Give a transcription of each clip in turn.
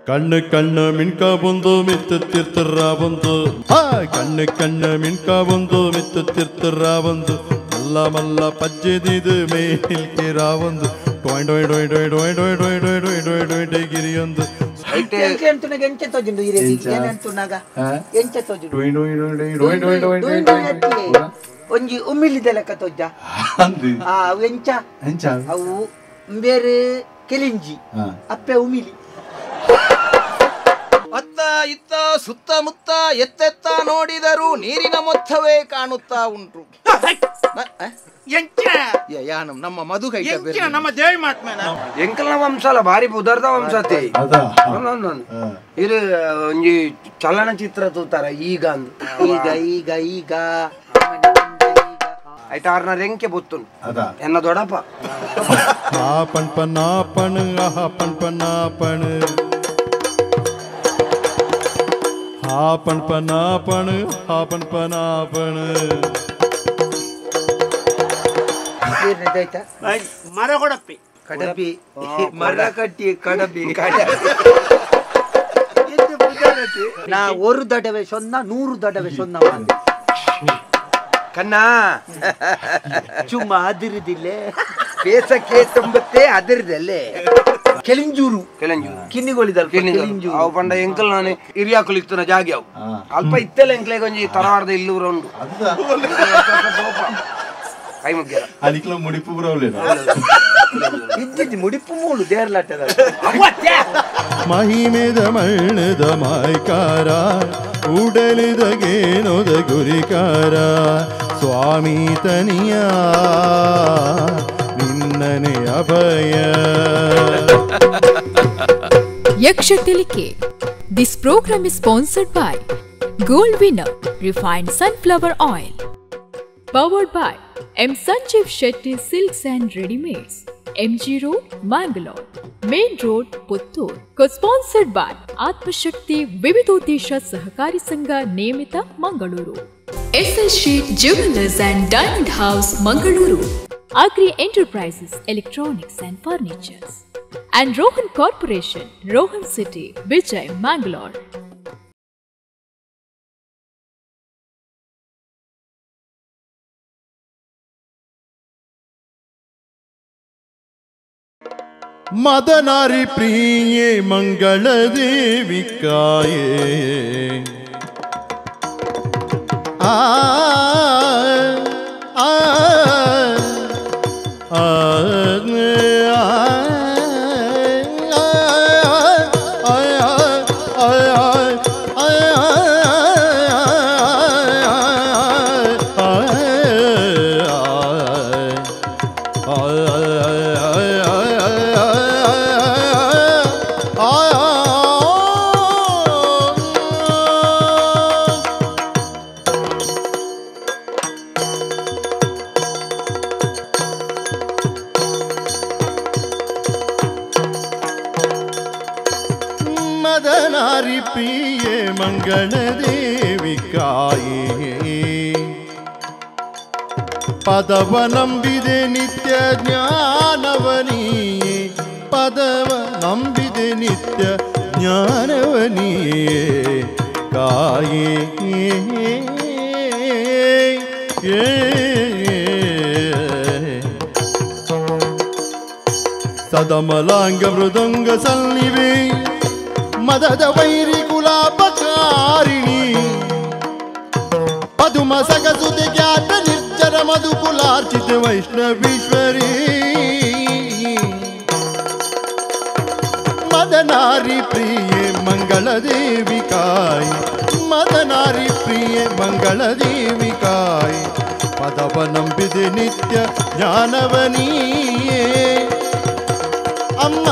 ಕಣ್ಣು ಕಣ್ಣು ಮಿಣ್ಕ ಬಂದು ಮಿತ್ತು ತಿರ್ತರ ಬಂದು ಆ ಕಣ್ಣು ಕಣ್ಣು ಮಿಣ್ಕ ಬಂದು ಮಿತ್ತು ತಿರ್ತರ ಬಂದು ಮಲ್ಲ ಮಲ್ಲ ಪಜ್ಜೆದಿದು ಮೇಲ್ಕಿರ ಒಂದು ಡೊಯ್ ಡೊಯ್ ಡೊಯ್ ಡೊಯ್ ಡೊಯ್ ಡೊಯ್ ಡೊಯ್ ಡೊಯ್ ಡೊಯ್ ಡೊಯ್ ಡೊಯ್ ಡೊಯ್ ಗಿರಿಯೊಂದು ಒಂಜಿ ಉಮ್ಮಿಲಿದ ಲೆಕ್ಕ ತೋಜ ಆ ಎಂಚ ಅವು ಬೇರೆ ಕೆಲಿಂಜಿ ಅಪ್ಪೆ ಉಮಿಲಿ ಅತ್ತ ಇತ್ತ ಸುತ್ತಮುತ್ತ ಎತ್ತೆತ್ತ ನೋಡಿದರೂ ನೀರಿನ ಮೊತ್ತವೇ ಕಾಣುತ್ತಾ ಉಂಟು. ನಮ್ಮ ಮಧು ನಮ್ಮ ದೇವಿ ಮಾತ್ಮೇನ ಎಂಕಲ್ನ ವಂಶಲ ಭಾರಿ ಬುಧರ್ದ ವಂಶತೆ ಇದು ಒಂಜಿ ಚಲನಚಿತ್ರ ತೂತಾರ ಈಗ ಈಗ ಈಗ ಈಗ ಆಯ್ತು ಆರ್ನ ರೆಂಕೆ ಬೊತ್ತುಂಡು ಎನ್ನ ದೊಡಪ್ಪ ಆ ಪಣ್ ಪಣ ಆಹ ಪಣ್ ಪಣ ಪಣ ಹಾ ಪಣ್ ಪಣ ಪಣ ಹಾ ಪಣ್ ಪಣ ಪಣ ಮರ ಕೊಡಪ್ಪಿ ಕಡಪಿ ಮರ ಕಟ್ಟಿ ಕಡಪಿ ನಾ ಒಂದು ದಡವೆ ಸೊನ್ನ 100 ದಡವೆ ಸೊನ್ನ ಕಣ್ಣ ಚುಮ್ಮ ಅದಿರುದಿಲ್ಲ ಪೇಸಕ್ಕೆ ತುಂಬತ್ತೆ ಅದಿರದಲ್ಲೇ ಕೆಲಿಂಜೂರು ಕೆಲಿಂಜೂರು ಕಿನ್ನಿಗೋಳಿದಲ್ಪ ಕೆಲಿಂಜೂರು ಅವು ಪಂಡ ಎಂಕಲ್ ನಾನು ಹಿರಿಯಾಕುಲು ಇತ್ತುನ ಜಾಗೆ ಅವು ಅಲ್ಪ ಇತ್ತೆಲ್ಲ ಎಂಕ್ಲೆಗ್ ಒಂಜಿ ತರವಾಡದ ಇಲ್ಲೂರ ಉಂಡು ಕೈ ಮುಗ್ಗ್ಯಾರ ಅನಿಕ್ಲ ಮುಡಿಪು ಬರವಲೇನ ಇದ್ದಿದ್ದು ಮುಡಿಪು ಮೂಲು ದೇರ್ಲಾಟದ ಮಹಿಮೆದ ಮಣ್ಣದ ಮಾಯ್ಕಾರ ಉಡಲಿದ ಗೇನೋದ ಗುರಿಕಾರ ಸ್ವಾಮಿ ತನಿಯ ನಿನ್ನನೆ ಅಭಯ. Yaksha Tilike. This program is sponsored by Gold Winner Refined Sunflower Oil. Powered by M. Sanjeev Shetty Silks and Readymades, MG Road, Mangalore, Main Road, Puttur. Co-sponsored by Atmashakti Vividodesha Sahakari Sangha Niyamita, Mangaluru. SL Sheet Jewelers and Diamond House, Mangaluru. Agri Enterprises, Electronics and Furnitures. And Rohan Corporation, Rohan City, Vijay, Mangalore. Madanari ಪ್ರಿಯೆ ಮಂಗಳ ದೇವಿ ಕಾಯೇ ಆ ಆ ಆ ಮದನಾರಿ ಪ್ರಿಯೆ ಮಂಗಳ ದೇವಿ ಕಾಯೇ ಪದವ ನಂಬಿದೆ ನಿತ್ಯ ಜ್ಞಾನವನಿಯೇ ಪದವ ನಂಬಿದೆ ನಿತ್ಯ ಜ್ಞಾನವನಿಯೇ ಕಾಯೇ ಸದಮಲಾಂಗ ಮೃದಂಗ ಸನ್ನಿವೆ ಮದದ ವೈರಿ ಕುಲಾಪಕಾರಿಣಿ ಪದುಮ ಸಗಸುತಿ ಖ್ಯಾತ ನಿರ್ಜರ ಮಧುಕುಲಾರ್ಚಿತ ವೈಷ್ಣವೀಶ್ವರಿ ಮದನಾರಿ ಪ್ರಿಯೆ ಮಂಗಳ ದೇವಿ ಕಾಯಿ ಮದನಾರಿ ಪ್ರಿಯೆ ಮಂಗಳ ದೇವಿ ಕಾಯಿ ಪದವ ನಂಬಿದೆ ನಿತ್ಯ ಜ್ಞಾನವನಿಯೇ ಅಮ್ಮ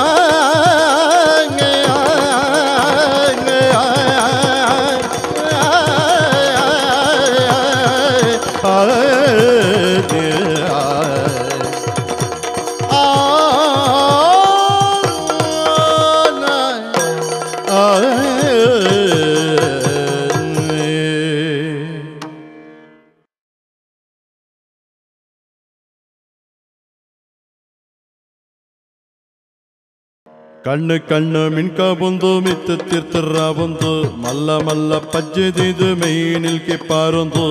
ಕಣ್ಣು ಕಣ್ಣು ಮಿಣ್ಕ ಬಂದು ಮಿತ್ತ ತಿರ್ತರ ಬಂದು ಮಲ್ಲ ಮಲ್ಲ ಪಜ್ಜೆದಿದು ಮೈ ನಿಲ್ಕೆ ಪಾರೊಂದು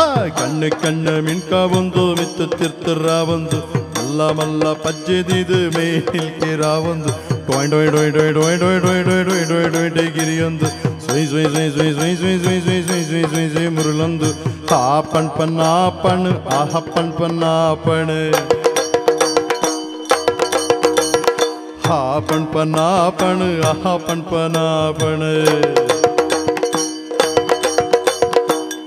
ಆ ಕಣ್ಣು ಕಣ್ಣು ಮಿಣ್ಕ ಬಂದು ಮಿತ್ತ ತಿರ್ತರ ಬಂದು ಮಲ್ಲ ಮಲ್ಲ ಪಜ್ಜೆದಿದು ಮೈ ನಿಲ್ಕೆ ರಾವೊಂದು ಡೊಯ್ ಡೊಯ್ ಡೊಯ್ ಡೊಯ್ ಡೊಯ್ ಡೊಯ್ ಡೊಯ್ ಡೊಯ್ ಡೊಯ್ ಡೊಯ್ ಡೊಯ್ ಡೊಯ್ ಗಿರಿಯೊಂದು ಸುಯ್ ಸುಯ್ ಸುಯ್ ಸುಯ್ ಸುಯ್ ಸುಯ್ ಸುಯ್ ಸುಯ್ ಸುಯ್ ಸುಯ್ ಸುಯ್ ಸುಯ್ ಮುರುಳೊಂದು ಆಪಣ್ ಪನ್ನಾಪಣ್ ಆಹಪ್ಪಣ್ ಪನ್ನಾಪಣ್ ಹಾಪಣ್ ಪನ್ನಾಪಣ್ ಆಹಪಣ್ ಪನ್ನಾಪಣ್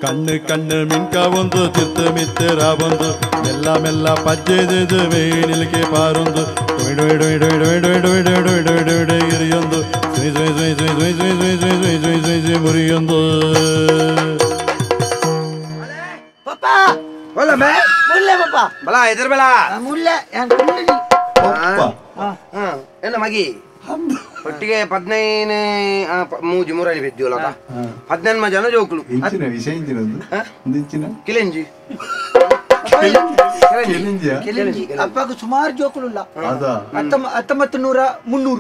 ಕಣ್ಣು ಕಣ್ಣು ಮಿಣ್ಕ ಒಂದು ತಿರ್ತು ಮಿತ್ತರ ಬಂದು ಮೆಲ್ಲ ಮೆಲ್ಲ ಪಜ್ಜೆದು ಮೇನಿಲ್ಕೆ ಪಾರೊಂದು ಡೊಯ್ ಡೊಯ್ ಡೊಯ್ ಡೊಯ್ ಡೊಯ್ ಡೊಯ್ ಡೊಯ್ ಡೊಯ್ ಡೊಯ್ ಡೊಯ್ ಡೊಯ್ ಡೊಯ್ ಗಿರಿಯೊಂದು ಸುಯ್ ಸುಯ್ ಸುಯ್ ಸುಯ್ ಸುಯ್ ಸುಯ್ ಸುಯ್ ಸುಯ್ ಸುಯ್ ಸುಯ್ ಸುಯ್ ಸುಯ್ ಮುರಿಯೊಂದು ಪಪ್ಪ ಒಲ್ಲ ಮೇ ಮುಲ್ಲೆ ಪಪ್ಪ ಬಲ ಎದುರು ಬಲ ಮುಲ್ಲೆ ಯಾನ್ ಕುಲ್ಲುನಿ ಪಪ್ಪ ಎನ್ನ ಮಗಿ ಒಟ್ಟಿಗೆ 15 ಮೂಜಿ ಮುರಳಿ ಬಿದ್ದಿವಲ್ಲ 18 ಜನ ಜೋಕುಲು ಇಂಚಿನ ವಿಷಯ ಇಂಚಿನ ಕಿಲೆಂಜಿ ಕಿಲೆಂಜಿ ಅಪ್ಪಗ ಸುಮಾರು ಜೋಕುಲುಲ್ಲ 1900 300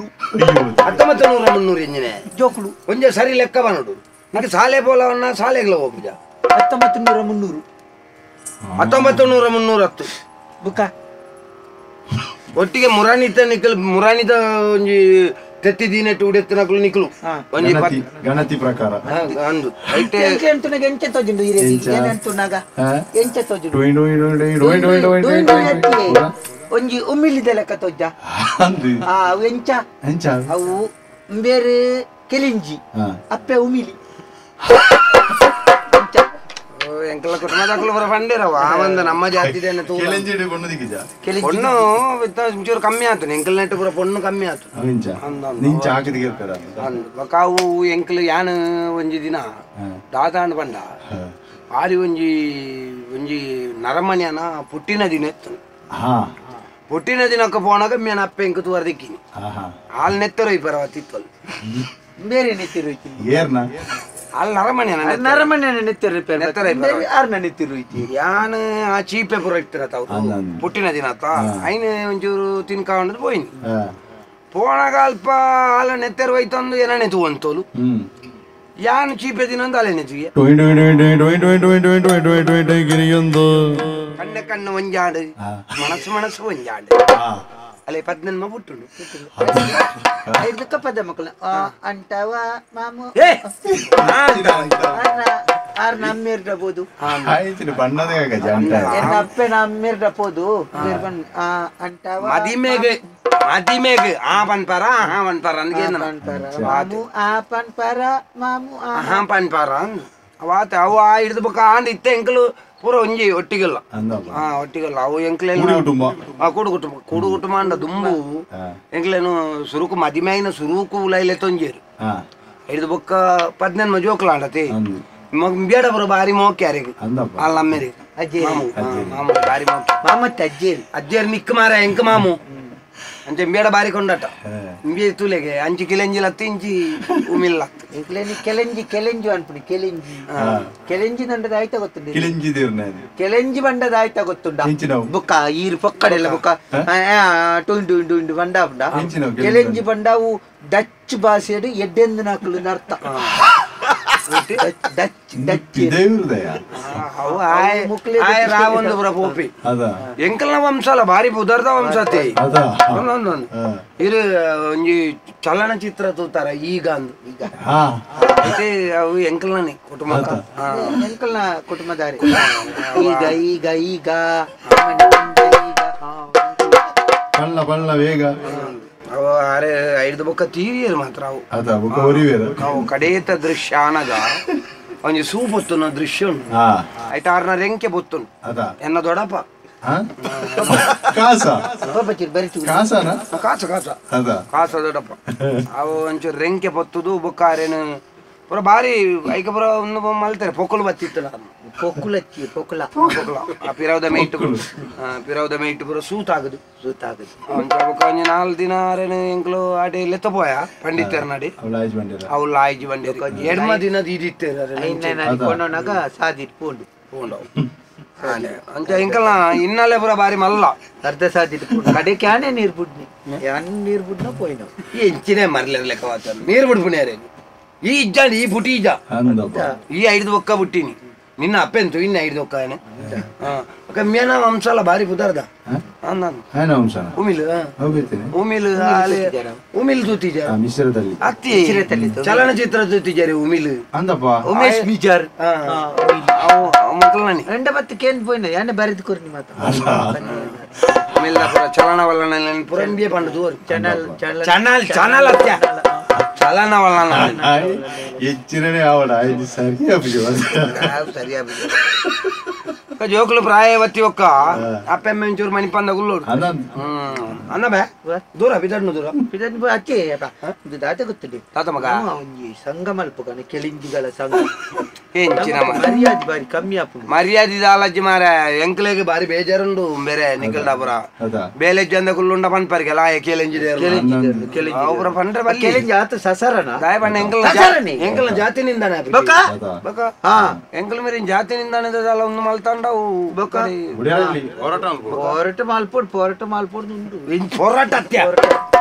1900 300 ಇಂಜಿನೆ ಜೋಕುಲು ಒಂಜೆ ಸರಿ ಲೆಕ್ಕ ಬನ್ನಡು ನಿಮಗೆ ಸಾಲೆ ಪೋಲವನ್ನ ಸಾಲೆಗ್ಲ ಹೋಗುಜ 1900 300 1900 310 ಬುಕ್ಕ ಒಟ್ಟಿಗೆ ಮುರಾನಿತ ನಿಕಲ್ ಮುರಾನಿತ ಒಂಜಿ ತೆತ್ತಿ ದಿನೆಟ್ಟು ಉಡೆತ್ತಿನಕುಲು ನಿಕಲು ಒಂಜಿ ಗಣತಿ ಪ್ರಕಾರ ಅಂದು ಎಂಚೆ ಅಂಟುನಾಗ ಎಂಚೆ ತೋಜುಂಡು ಈ ರೀತಿ ಏನಂತುನಾಗ ಎಂಚೆ ತೋಜುಂಡು ಡೊಯ್ ಡೊಯ್ ಡೊಯ್ ಡೊಯ್ ಡೊಯ್ ಡೊಯ್ ಡೊಯ್ ಡೊಯ್ ಒಂಜಿ ಉಮ್ಮಿಲಿದ ಲೆಕ್ಕ ತೋಜ ಅಂದು ಆ ಎಂಚ ಎಂಚ ಅವು ಬೇರೆ ಕೆಲಿಂಜಿ ಅಪ್ಪೆ ಉಮಿಲಿ ಎಂಕಲ ಕುಟುಂಬದಕುಲು ಬರ ಪಂಡೇರವ ಆ ಒಂದು ನಮ್ಮ ಜಾತಿದೇನೆ ತೂ ಕೆಲೆಂಜಿಡು ಪೊಣ್ಣು ದಿಕ್ಕಿಜ ಪೊಣ್ಣು ಒಂಚೂರು ಕಮ್ಮಿ ಆತು ಎಂಕಲ್ ನೆಟ್ಟು ಪೂರ ಪೊಣ್ಣು ಕಮ್ಮಿ ಆತು ನಿಂಚ ಹಾಕಿದ ಕೇಳ್ತಾರ ಅಂದು ಬೊಕ ಅವು ಎಂಕಲ್ ಯಾನ್ ಒಂಜಿ ದಿನ ದಾದಾಂಡ್ ಪಂಡ ಆರಿ ಒಂಜಿ ಒಂಜಿ ನರಮನಿಯನ ಪುಟ್ಟಿನ ದಿನ ಇತ್ತು ಪುಟ್ಟಿನ ದಿನಕ್ಕೆ ಪೋನಾಗ ಮೇನ ಅಪ್ಪೆ ಎಂಕ ತೂವರ್ ದಿಕ್ಕಿನಿ ಹಾಲ್ ನೆತ್ತರೋ ಇಬ್ಬರ ತಿತ್ತಲ್ ಬೇರೆ ನೆತ್ತಿರು ಏರ್ನ ಅಲ್ಲಿ ನರಮನೆ ನರಮನೆ ನೆತ್ತಿರು ಆರ್ನ ನೆತ್ತಿರು ಯಾನ್ ಆ ಚೀಪೆ ಪೂರ ಇಟ್ಟಿರತ್ತ ಅವ್ರು ಪುಟ್ಟಿನ ದಿನ ಆತ ಐನ್ ಒಂಚೂರು ತಿನ್ಕೊಂಡು ಪೋಯಿನಿ ಪೋಣಾಗ ಅಲ್ಪ ಅಲ್ಲ ನೆತ್ತೆರು ಹೋಯ್ತಂದು ಏನನೆ ತೂವಂತೋಲು ಯಾನ್ ಚೀಪೆ ದಿನ ಅಂದ ಅಲೆ ನೆತ್ತಿಗೆ ಡೊಯ್ ಡೊಯ್ ಡೊಯ್ ಡೊಯ್ ಡೊಯ್ ಡೊಯ್ ಡೊಯ್ ಡೊಯ್ ಡೊಯ್ ಡೊಯ್ ಡೊಯ್ ಗಿರಿಯೊಂದು ಕಣ್ಣ ಕಣ್ಣು ಒಂಜಾಡು ಮನಸ್ಸು ಮನಸ್ಸು ಒಂಜಾಡು ಅಲ್ಲೇ 18 ಪುಟ್ಟುಂಡು ಐದಕ್ಕ ಪದ ಮಕ್ಕಳು ಅಂಟವ ಮಾಮು ಆರ್ ನಮ್ಮಿರ್ಬೋದು ಎನ್ನ ಅಪ್ಪೆ ನಮ್ಮಿರ್ಬೋದು ಅಂಟವ ಮದಿಮೆಗೆ ಮದಿಮೆಗೆ ಆ ಪನ್ಪಾರ ಆ ಪನ್ಪಾರ ಮಾಮು ಆ ಪನ್ಪಾರ ಮಾಮು ಆ ಪನ್ಪಾರ ಅವಾತ ಅವು ಆ ಹಿಡಿದು ಬೊಕ್ಕ ಆಂಡ್ ಇತ್ತ ಎಂಕಲು ಪೂರ ಒಂಜಿ ಒಟ್ಟಿಗೆಲ್ಲ ಹಾ ಒಟ್ಟಿಗೆಲ್ಲ ಅವು ಎಂಕ್ಲೇನು ಕೂಡು ಕುಟುಂಬ ಕೂಡು ಕುಟುಂಬ ಅಂಡ ದುಂಬು ಎಂಕ್ಲೇನು ಸುರುಕು ಮದಿಮೆಯಿನ ಸುರುಕು ಉಲೈಲೆ ತೊಂಜೇರು ಹಿಡಿದು ಬೊಕ್ಕ 18 ಜೋಕ್ಲಾಂಡತಿ ಬೇಡ ಬರೋ ಬಾರಿ ಮೋಕೆ ಯಾರಿಗೆ ಅಲ್ಲ ಅಮ್ಮೇರಿ ಅಜ್ಜೇರಿ ಮಾಮು ಬಾರಿ ಮೋಕೆ ಮಾಮತ್ತೆ ಅಜ್ಜೇರಿ ಅಜ್ಜೇರಿ ನಿಕ್ಕ ಮಾರ ಎಂಕ ಮಾಮು ಅಂಚೆ ಬೇಡ ಬಾರಿ ಕೊಂಡಾಟ ಇಂಬಿ ತುಲೆಗೆ ಅಂಚಿ ಕಿಲೆಂಜಿ ಲತ್ತಿ ಇಂಚಿ ಉಮಿಲ್ಲ ಎಂಕ್ಲೇನಿ ಕೆಲೆಂಜಿ ಕೆಲೆಂಜು ಅನ್ಪುನಿ ಕೆಲೆಂಜಿ ಕೆಲೆಂಜಿ ದಂಡದ ಆಯ್ತಾ ಗೊತ್ತುಂಡು ಕೆಲೆಂಜಿ ಕೆಲೆಂಜಿ ಬಂಡದ ಆಯ್ತಾ ಗೊತ್ತುಂಡ ಬುಕ್ಕ ಈರು ಪೊಕ್ಕಡೆಲ್ಲ ಬುಕ್ಕ ಟುಂಡು ಉಂಡು ಉಂಡು ಬಂಡ ಬಂಡ ಕೆಲೆಂಜಿ ಬಂಡವು ಡಚ್ ಭಾಷೆಡು ಎಡ್ಡೆಂದು ನಾಕಲು ಅರ್ಥ ಡಚ್ ಡಚ್ ರಾವೊಂದು ಪುರ ಪೋಪಿ ಎಂಕಲ್ನ ವಂಶ ಅಲ್ಲ ಬಾರಿ ಪುದರ್ದ ವಂಶತೆ ಇರು ಒಂಜಿ ಚಲನಚಿತ್ರ ತೂತಾರ ಈಗ ಅಂದು ಈಗ అయితే ಅವು ಎಂಕಲ್ನೇ ಕುಟುಂಬ ಎಂಕಲ್ನ ಕುಟುಂಬದಾರಿ ಈಗ ಈಗ ಈಗ ಬಳ್ಳ ಬಳ್ಳ ವೇಗ ಅವ ಅರೆ ಐದು ಬೊಕ್ಕ ತೀರಿಯರು ಮಾತ್ರ ಅವು ಅವು ಕಡೇತ ದೃಶ್ಯ ಆನಗ ಒಂಜಿ ಸೂ ಪೊತ್ತುನ ದೃಶ್ಯ ಉಂಟು ಆಯ್ತು ಆರ್ನ ರೆಂಕೆ ಪೊತ್ತುಂಡು ಎನ್ನ ದೊಡಪ್ಪ ಕಾಸ ಕಾಸ ಕಾಸ ಕಾಸ ದೊಡಪ್ಪ ಅವು ಒಂಚೂರು ರೆಂಕೆ ಪೊತ್ತುದು ಬೊಕ್ಕ ಆರೇನು ಪೂರ ಬಾರಿ ಐಕ ಪೂರ ಒಂದು ಮಲ್ತಾರೆ ಪೊಕ್ಕಲು ಬತ್ತಿತ್ತು ಪೊಕ್ಕುಲಚ್ಚಿ ಪೊಕ್ಕುಲ ಪೊಕ್ಕುಲ ಆ ಪಿರವದ ಮೇಟ್ ಪಿರವದ ಮೇಟ್ ಪೂರ ಸೂತಾಗದು ಸೂತಾಗದು ಬೊಕ್ಕ ಒಂಜಿ 4 ದಿನ ಆರೇನು ಎಂಕ್ಲು ಆಡೆ ಲೆತ್ತ ಪೋಯ ಪಂಡಿತರ ನಡಿ ಅವು ಲಾಯ್ಜಿ ಬಂಡಿ ಎಡ್ಮ ದಿನ ಇದಿತ್ತೇರು ಕೊಂಡೋನಾಗ ಸಾದಿ ಪೋಂಡು ಪೋಂಡು ಅಂಚ ಇಂಕಲ್ನ ಇನ್ನಲ್ಲೇ ಪೂರ ಬಾರಿ ಮಲ್ಲ ಅರ್ಧ ಸಾಧ್ಯತೆ ಕಡೆಗೆ ಆನೆ ನೀರು ಬುಡ್ನಿ ಯಾನ್ ನೀರು ಬುಡ್ನ ಪೋಯಿನ ಈ ಎಂಚಿನೇ ಮರ್ಲೆರ್ ಲೆಕ್ಕ ವಾತ ನೀರು ಬುಡ್ಪುನೇರೆ ಈ ಇಜ್ಜ ಈ ಬುಟಿ ಇಜ್ಜ ಈ ಐದು ಒಕ್ಕ ಬುಟ್ಟಿನಿ ನಿನ್ನ ಅಪ್ಪೆಂತು ಇನ್ನ ಐದು ಒಕ್ಕ ಏನೆ ಮೇನ ವಂಶಲ ಬಾರಿ ಪುದರ್ದ ಉಮಿಲ್ ಉಮಿಲ್ ಉಮಿಲ್ ತೂತಿಜಾರ ಅತ್ತಿ ಚಲನಚಿತ್ರ ತೂತಿಜಾರೆ ಉಮಿಲ್ ಉಮೇಶ್ ಮಿಜಾರ್ ಮಕ್ಕಳನಿ ರಂಡ ಬತ್ತು ಕೇನ್ ಪೋಯಿನ ಯಾನೆ ಬರೆದು ಕೊರ್ನಿ ಮಾತ ಉಮಿಲ್ ಪುರ ಚಲನವಲನ ಪುರಂಬಿಯ ಪಂಡು ತೂರು channel channel channel ಅತ್ಯ ಚಲನವಲನ ಹೆಚ್ಚಿನೇ ಆವಡ ಇದು ಸರಿ ಸರಿ ಜೋಕುಲು ಪ್ರಾಯವತಿ ಒಕ್ಕ ಅಪ್ಪೆಮ್ಮ ಒಂಚೂರು ಮಣಿಪಂದ ಗುಲ್ಲೋಡು ಅನ್ನ ಬೇ ದೂರ ಬಿದಡ್ನು ದೂರ ಬಿದಡ್ನು ಅಚ್ಚೆ ಇದು ದಾತ ಗೊತ್ತಿದೆ ತಾತ ಮಗ ಒಂಜಿ ಸಂಘ ಮಲ್ಪುಗನ ಕೆಲಿಂಜಿಗಳ ಸಂಘ ಎಂಚಿನ ಮರ್ಯಾದೆ ಬಾರಿ ಕಮ್ಮಿ ಆಪುಂಡು ಮರ್ಯಾದೆ ದಾಲಜ್ಜಿ ಮಾರ ಎಂಕ್ಲೆಗ್ ಬಾರಿ ಬೇಜಾರುಂಡು ಬೇರೆ ನಿಕಲ್ಡಾಪುರ ಬೇಲೆಜ್ಜಿ ಅಂದ ಕುಲ್ಲುಂಡ ಪನ್ಪರಿಗೆಲ್ಲ ಕೆಲೆಂಜಿ ಅವರ ಪಂಡ್ರೆ ಬಲ್ಲಿ ಕೆಲಿಂಜಿ ಆತ ಸಸರನ ದಾಯ ಪಂಡ ಎಂಕಲ್ ಎಂಕಲ್ನ ಜಾತಿ ನಿಂದಾನೆ ಬೊಕ ಬೊಕ ಎಂಕಲ್ ಮೇರಿನ ಜಾತಿ ನಿಂದಾನೆ ದಾಲ ಒಂದು ಮಲ್ತಾಂಡ ಬೊಕ ಹೋರಾಟ ಮಾಲ್ಪೋಡು ಹೋರಾಟ ಮಾಲ್ಪೋಡು ಉಂಟು ಹೋರಾಟ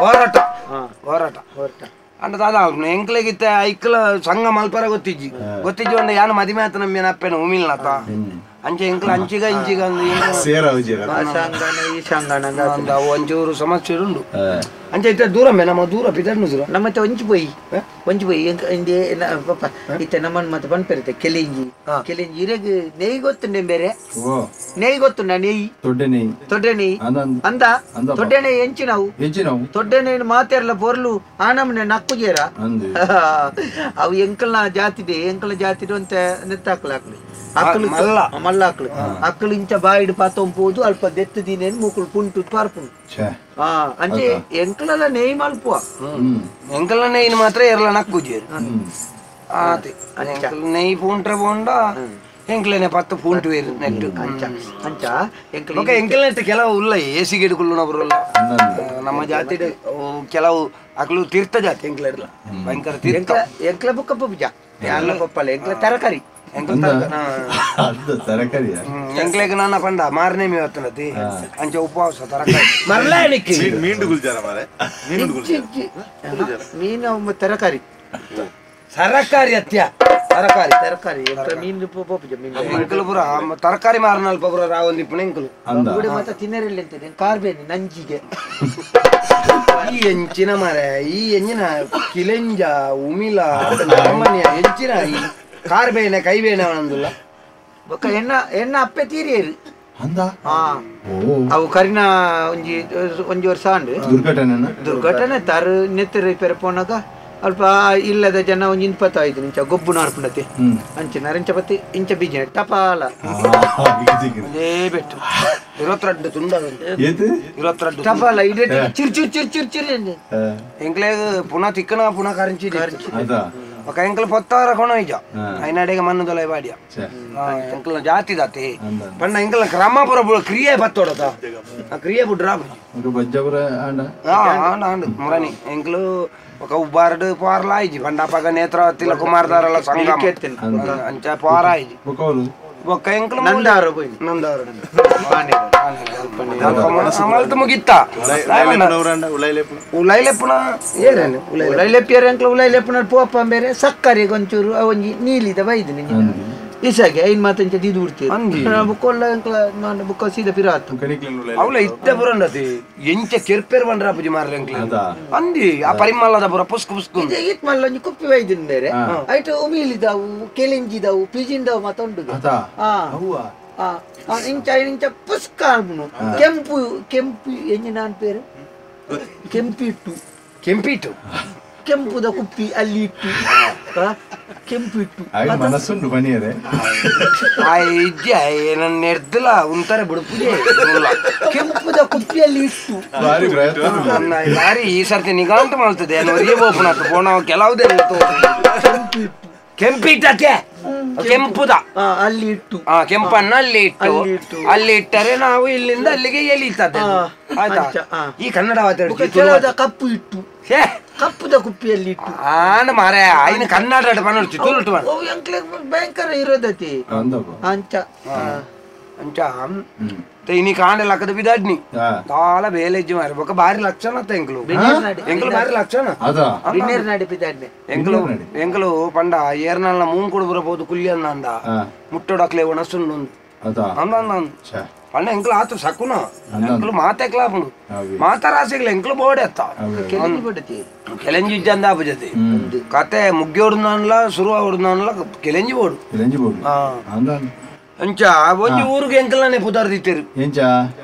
ಹೋರಾಟ ಹೋರಾಟ ಹೋರಾಟ ಅಂಡ ದಾದಾ ಎಂಕ್ಲೆಗಿತ್ತ ಐಕ್ಲ ಸಂಘ ಮಲ್ಪರ ಗೊತ್ತಿಜ್ಜಿ ಗೊತ್ತಿಜ್ಜಿ ಒಂದ ಯಾನು ಮದಿಮೆ ಆತ ನಮ್ಮ ಅಪ್ಪೆನ ಉಮಿಲ್ನಾತ ಅಂಚೆ ಎಂಕ್ಲ ಅಂಚಿಗ ಇಂಚಿಗ ಸಂಘನ ಈ ಸಂಘನ ಒಂಚೂರು ಸಮಸ್ಯೆ ಉಂಡು ಅಂಚೆ ಇತ್ತ ದೂರ ಮೇ ನಮ್ಮ ದೂರ ಪಿತರ್ನು ದೂರ ನಮ್ಮ ಒಂಚಿ ಪೋಯಿ ಒಂಚಿ ಪೋಯಿ ಪಾಪ ಇತ್ತ ನಮ್ಮನ್ನು ಮತ್ತೆ ಪನ್ಪೆರುತ್ತೆ ಕೆಲಿಂಜಿ ಕೆಲಿಂಜಿ ಇರೆಗ್ ನೆಯ್ ಗೊತ್ತುಂಡೆ ಬೇರೆ ನೆಯ್ ಗೊತ್ತುಂಡ ನೆಯ್ ತೊಡ್ಡೆ ನೆಯ್ ತೊಡ್ಡೆ ನೆಯ್ ಅಂದ ತೊಡ್ಡೆ ನೆಯ್ ಎಂಚಿನವು ತೊಡ್ಡೆ ನೆಯ್ ಮಾತೆರ್ಲ ಪೊರ್ಲು ಆನಮನೆ ನಕ್ಕು ಜೇರ ಅವು ಎಂಕಲ್ನ ಜಾತಿದೆ ಎಂಕಲ್ನ ಜಾತಿಡು ಅಂತ ನೆತ್ತಾಕ್ಲಾಕ್ಲಿ ಅಕ್ಕಲು ಮಲ್ಲ ಮಲ್ಲ ಅಕ್ಕಲು ಅಕ್ಕಲು ಇಂಚ ಬಾಯಿಡು ಪಾತೊಂಪೋದು ಅಲ್ಪ ದೆತ್ತು ದಿನೇನು ಮೂಕುಲು ಪುಂಟು ಪಾರ್ಪುಂಡು ಅಂಚೆ ಎಂಕಲಲ್ಲ ನೆಯ್ ಮಲ್ಪುವ ಎಂಕಲ್ನ ನೆಯ್ನ ಮಾತ್ರ ಎರ್ಲ ನಕ್ಕುಜೇರು ಆತೆ ಎಂಕಲ್ ನೆಯ್ ಪೂಂಟ್ರೆ ಪೋಂಡ ಎಂಕ್ಲೇನೆ ಪತ್ತು ಪೂಂಟು ವೇರು ನೆಟ್ಟು ಅಂಚ ಅಂಚ ಎಂಕಲ್ ಓಕೆ ಎಂಕಲ್ ನೆಟ್ಟು ಕೆಲವು ಉಲ್ಲ ಏಸಿಗೆಡುಕುಳ್ಳುನವರುಲ್ಲ ನಮ್ಮ ಜಾತಿ ಕೆಲವು ಅಕ್ಲು ತೀರ್ಥ ಜಾತಿ ಎಂಕ್ಲೆರ್ಲ ಭಯಂಕರ ತೀರ್ಥ ಎಂಕ್ಲ ಬುಕ್ಕ ಪೂಜ ಎಲ್ಲ ಪಪ್ಪಲ್ಲ ಎಂಕ್ಲ ತರಕಾರಿ ತರಕಾರಿ ಎಂಕ್ಲೆಗ್ ನನ್ನ ಪಂಡ ಮಾರನೇ ಮೇವತ್ತನತಿ ಅಂಚೆ ಉಪವಾಸ ತರಕಾರಿ ಮರಲೇ ನಿಕ್ಕಿ ಮೀನು ಗುಲ್ಜಾರ ಮಾರೆ ಮೀನು ತರಕಾರಿ ತರಕಾರಿ ಅತ್ಯ ತರಕಾರಿ ತರಕಾರಿ ಮೀನು ಪೋಪುಜ ಮೀನು ಎಂಕಲು ಪುರ ತರಕಾರಿ ಮಾರನಲ್ಪ ಪುರ ರಾವೊಂದು ಇಪ್ಪಣ ಎಂಕಲು ಗುಡೆ ಮಾತ್ರ ತಿನ್ನರಿಲ್ಲ ಅಂತಿದೆ ಕಾರ್ಬೇನೆ ನಂಜಿಗೆ ಈ ಎಂಚಿನ ಮಾರೆ ಈ ಎಂಜಿನ ಕಿಲೆಂಜ ಉಮಿಲ ನಮ್ಮನೆಯ ಎಂಚಿನ ಈ ಕಾರ್ ಬೇನೆ ಕೈ ಬೇನೆ ಅವನಂದುಲ್ಲ ಬೊಕ್ಕ ಎಣ್ಣ ಎಣ್ಣ ಅಪ್ಪೆ ತೀರಿಯರು ಅಂದ ಅವು ಕರಿನ ಒಂಜಿ ಒಂಜಿ ವರ್ಷ ಆಂಡ್ ದುರ್ಘಟನೆ ದುರ್ಘಟನೆ ತರು ನೆತ್ತರು ಪೆರ ಪೋನಾಗ ಅಲ್ಪ ಇಲ್ಲದ ಜನ ಒಂಜಿ ಇನ್ಪತ್ತ ಆಯ್ತು ಇಂಚ ಗೊಬ್ಬು ನಾರ್ಪುಂಡತಿ ಅಂಚೆ ನರಿಂಚ ಪತ್ತಿ ಇಂಚ ಬೀಜ ಟಪಾಲ ಅದೇ ಬೆಟ್ಟು 22 ತುಂಡ 22 ಟಪಾಲ ಇಡೀ ಚಿರ್ ಚಿರ್ ಚಿರ್ ಚಿರ್ ಚಿರ್ ಎಂಕ್ಲೇಗ್ ಪುನಃ ತಿಕ್ಕಣ ಪುನಃ ಕರಿಂಚಿ ఒక ಎಂಕಲ್ ಪೊತ್ತಾರ ಕೊಣ ಇಜ ಐನಾಡೆಗೆ ಮಣ್ಣುದೊಲ ಬಾಡಿಯ ಎಂಕಲ್ನ ಜಾತಿ ದಾತಿ ಪಂಡ ಎಂಕಲ್ನ ಕ್ರಮಪುರ ಕ್ರಿಯೆ ಬತ್ತೋಡತ ಆ ಕ್ರಿಯೆ ಬುಡ್ರಾ ಆಂಡ ಆಂಡ್ ಮುರಣಿ ಎಂಕಲು ఒక ಉಬ್ಬಾರ್ಡ್ ಪಾರ್ಲ ಆಯ್ಜಿ ಪಂಡ ಅಪ್ಪಗ ನೇತ್ರಾವತಿಲ ಕುಮಾರದಾರಲ ಸಂಗಮ ಅಂಚ ಪಾರ ಆಯ್ಜಿ ಒಕ್ಕ ಎಂಕಲು ನಂದಾರು ಪೋಯಿ ನಂದಾರು ಮಲ್ತು ಮುಗಿತ್ತ ಉಲೈಲೆಪ್ಪುನ ಏರೇನು ಉಲೈಲೆಪ್ಪಿಯರ್ ಎಂಕ್ಲ ಉಲೈಲೆಪ್ಪುನ ಪೋಪ ಬೇರೆ ಸಕ್ಕರೆ ಒಂಚೂರು ಒಂಜಿ ನೀಲಿದ ಬೈದು ನಿಂಗೆ ಇಸಾಗೆ ಐನ್ ಮಾತಂಚ ದಿದು ಉಡ್ತೀರಿ ಬುಕ್ಕೊಲ್ಲ ಎಂಕ್ಲ ನಾನು ಬುಕ್ಕ ಸೀದಾ ಪಿರಾತು ಅವಳ ಇತ್ತ ಪುರಂಡತಿ ಎಂಚ ಕೆರ್ಪೇರ್ ಬಂಡ್ರ ಪೂಜೆ ಮಾರ್ರೆ ಎಂಕ್ಲ ಅಂದಿ ಆ ಪರಿಮಳದ ಪುರ ಪುಸ್ಕು ಪುಸ್ಕು ಈತ್ ಮಲ್ಲ ಒಂಜಿ ಕುಪ್ಪಿ ಬೈದಿನ ಬೇರೆ ಐಟ್ ಉಮಿಲಿದಾವು ಕೆಲಿಂಜಿದಾವು ಪಿಜಿಂದಾವು ಮಾತುಂಡು ಇಂಚ ಇಂಚ ಪುಸ್ಕ ಆಲ್ಬುನು ಕೆಂಪು ಕೆಂಪು ಎಂಜಿನ ಪೇರು ಕೆಂಪಿಟ್ಟು ಕೆಂಪಿಟ್ಟು ಕೆಂಪುದ ಕುಪ್ಪಿ ಅಲ್ಲಿ ಇಟ್ಟು ಕೆಂಪು ಇಟ್ಟು ಮನಸ್ಸುಂಡು ಬನಿಯರೆ ಆ ಇಜ್ಜೆ ನನ್ನ ನೆಡ್ದಲ ಉಂತಾರೆ ಬುಡುಪುಜೆ ಕೆಂಪುದ ಕುಪ್ಪಿಯಲ್ಲಿ ಇಟ್ಟು ಭಾರಿ ಪ್ರಯತ್ನ ಭಾರಿ ಈ ಸರ್ತಿ ನಿಗಾಂತ ಮಾಡ್ತದೆ ಒರಿಯೇ ಬೋಪನಾತು ಪೋಣ ಕೆಲವುದೇ ಕೆಂಪಿಟ್ಟಕ್ಕೆ ಕೆಂಪುದ ಅಲ್ಲಿ ಇಟ್ಟು ಕೆಂಪನ್ನ ಅಲ್ಲಿ ಇಟ್ಟು ಅಲ್ಲಿ ಇಟ್ಟರೆ ನಾವು ಇಲ್ಲಿಂದ ಅಲ್ಲಿಗೆ ಎಳೀತದೆ ಆಯ್ತಾ ಈ ಕನ್ನಡ ಮಾತಾಡ್ತೀವಿ ಕಪ್ಪು ಇಟ್ಟು ಕಪ್ಪುದ ಕುಪ್ಪಿಯಲ್ಲಿ ಇಟ್ಟು ಆನ ಮಾರೆ ಆಯ್ನ ಕನ್ನಡ ಪನ್ನೊಡ್ಚಿ ತುಳುಟು ಭಯಂಕರ ಇರೋದತಿ ಅಂಚ ಅಂಚ ಇನಿ ಕಾಂಡೆ ಲಕ್ಕದ ಬಿದಾಡ್ನಿ ತಾಳ ಬೇಲೆಜ್ಜಿ ಮಾರಿ ಬೊಕ ಬಾರಿ ಲಕ್ಷಣ ಅತ್ತ ಎಂಕ್ಲು ಎಂಕ್ಲು ಬಾರಿ ಲಕ್ಷಣ ಎಂಕ್ಲು ಎಂಕ್ಲು ಪಂಡ ಏರ್ನಲ್ಲ ಮೂಂಕುಡು ಬರಬಹುದು ಕುಲ್ಯನ್ನ ಅಂದ ಮುಟ್ಟೊಡಕ್ಲೆ ಒಣಸುಂಡು ಅಂದ ಪಂಡ ಎಂಕ್ಲು ಆತು ಸಕುನ ಎಂಕ್ಲು ಮಾತೆಕ್ಲಾಪುಂಡು ಮಾತಾರಾಸಿಗ್ಲ ಎಂಕ್ಲು ಬೋಡೆ ಅತ್ತ ಕೆಲೆಂಜಿ ಇಜ್ಜಂದ ಆಪುಜತೆ ಕತೆ ಮುಗ್ಯೋಡ್ನಲ್ಲ ಶುರು ಆವಡ್ನಲ್ಲ ಕೆಲೆಂಜಿ ಬೋಡು ಅಂಚ ಒಂಜಿ ಊರಿಗೆ ಎಂಕಲ್ನೇ ಪುದಾರ್ ದಿತ್ತೇರು ಎಂಚ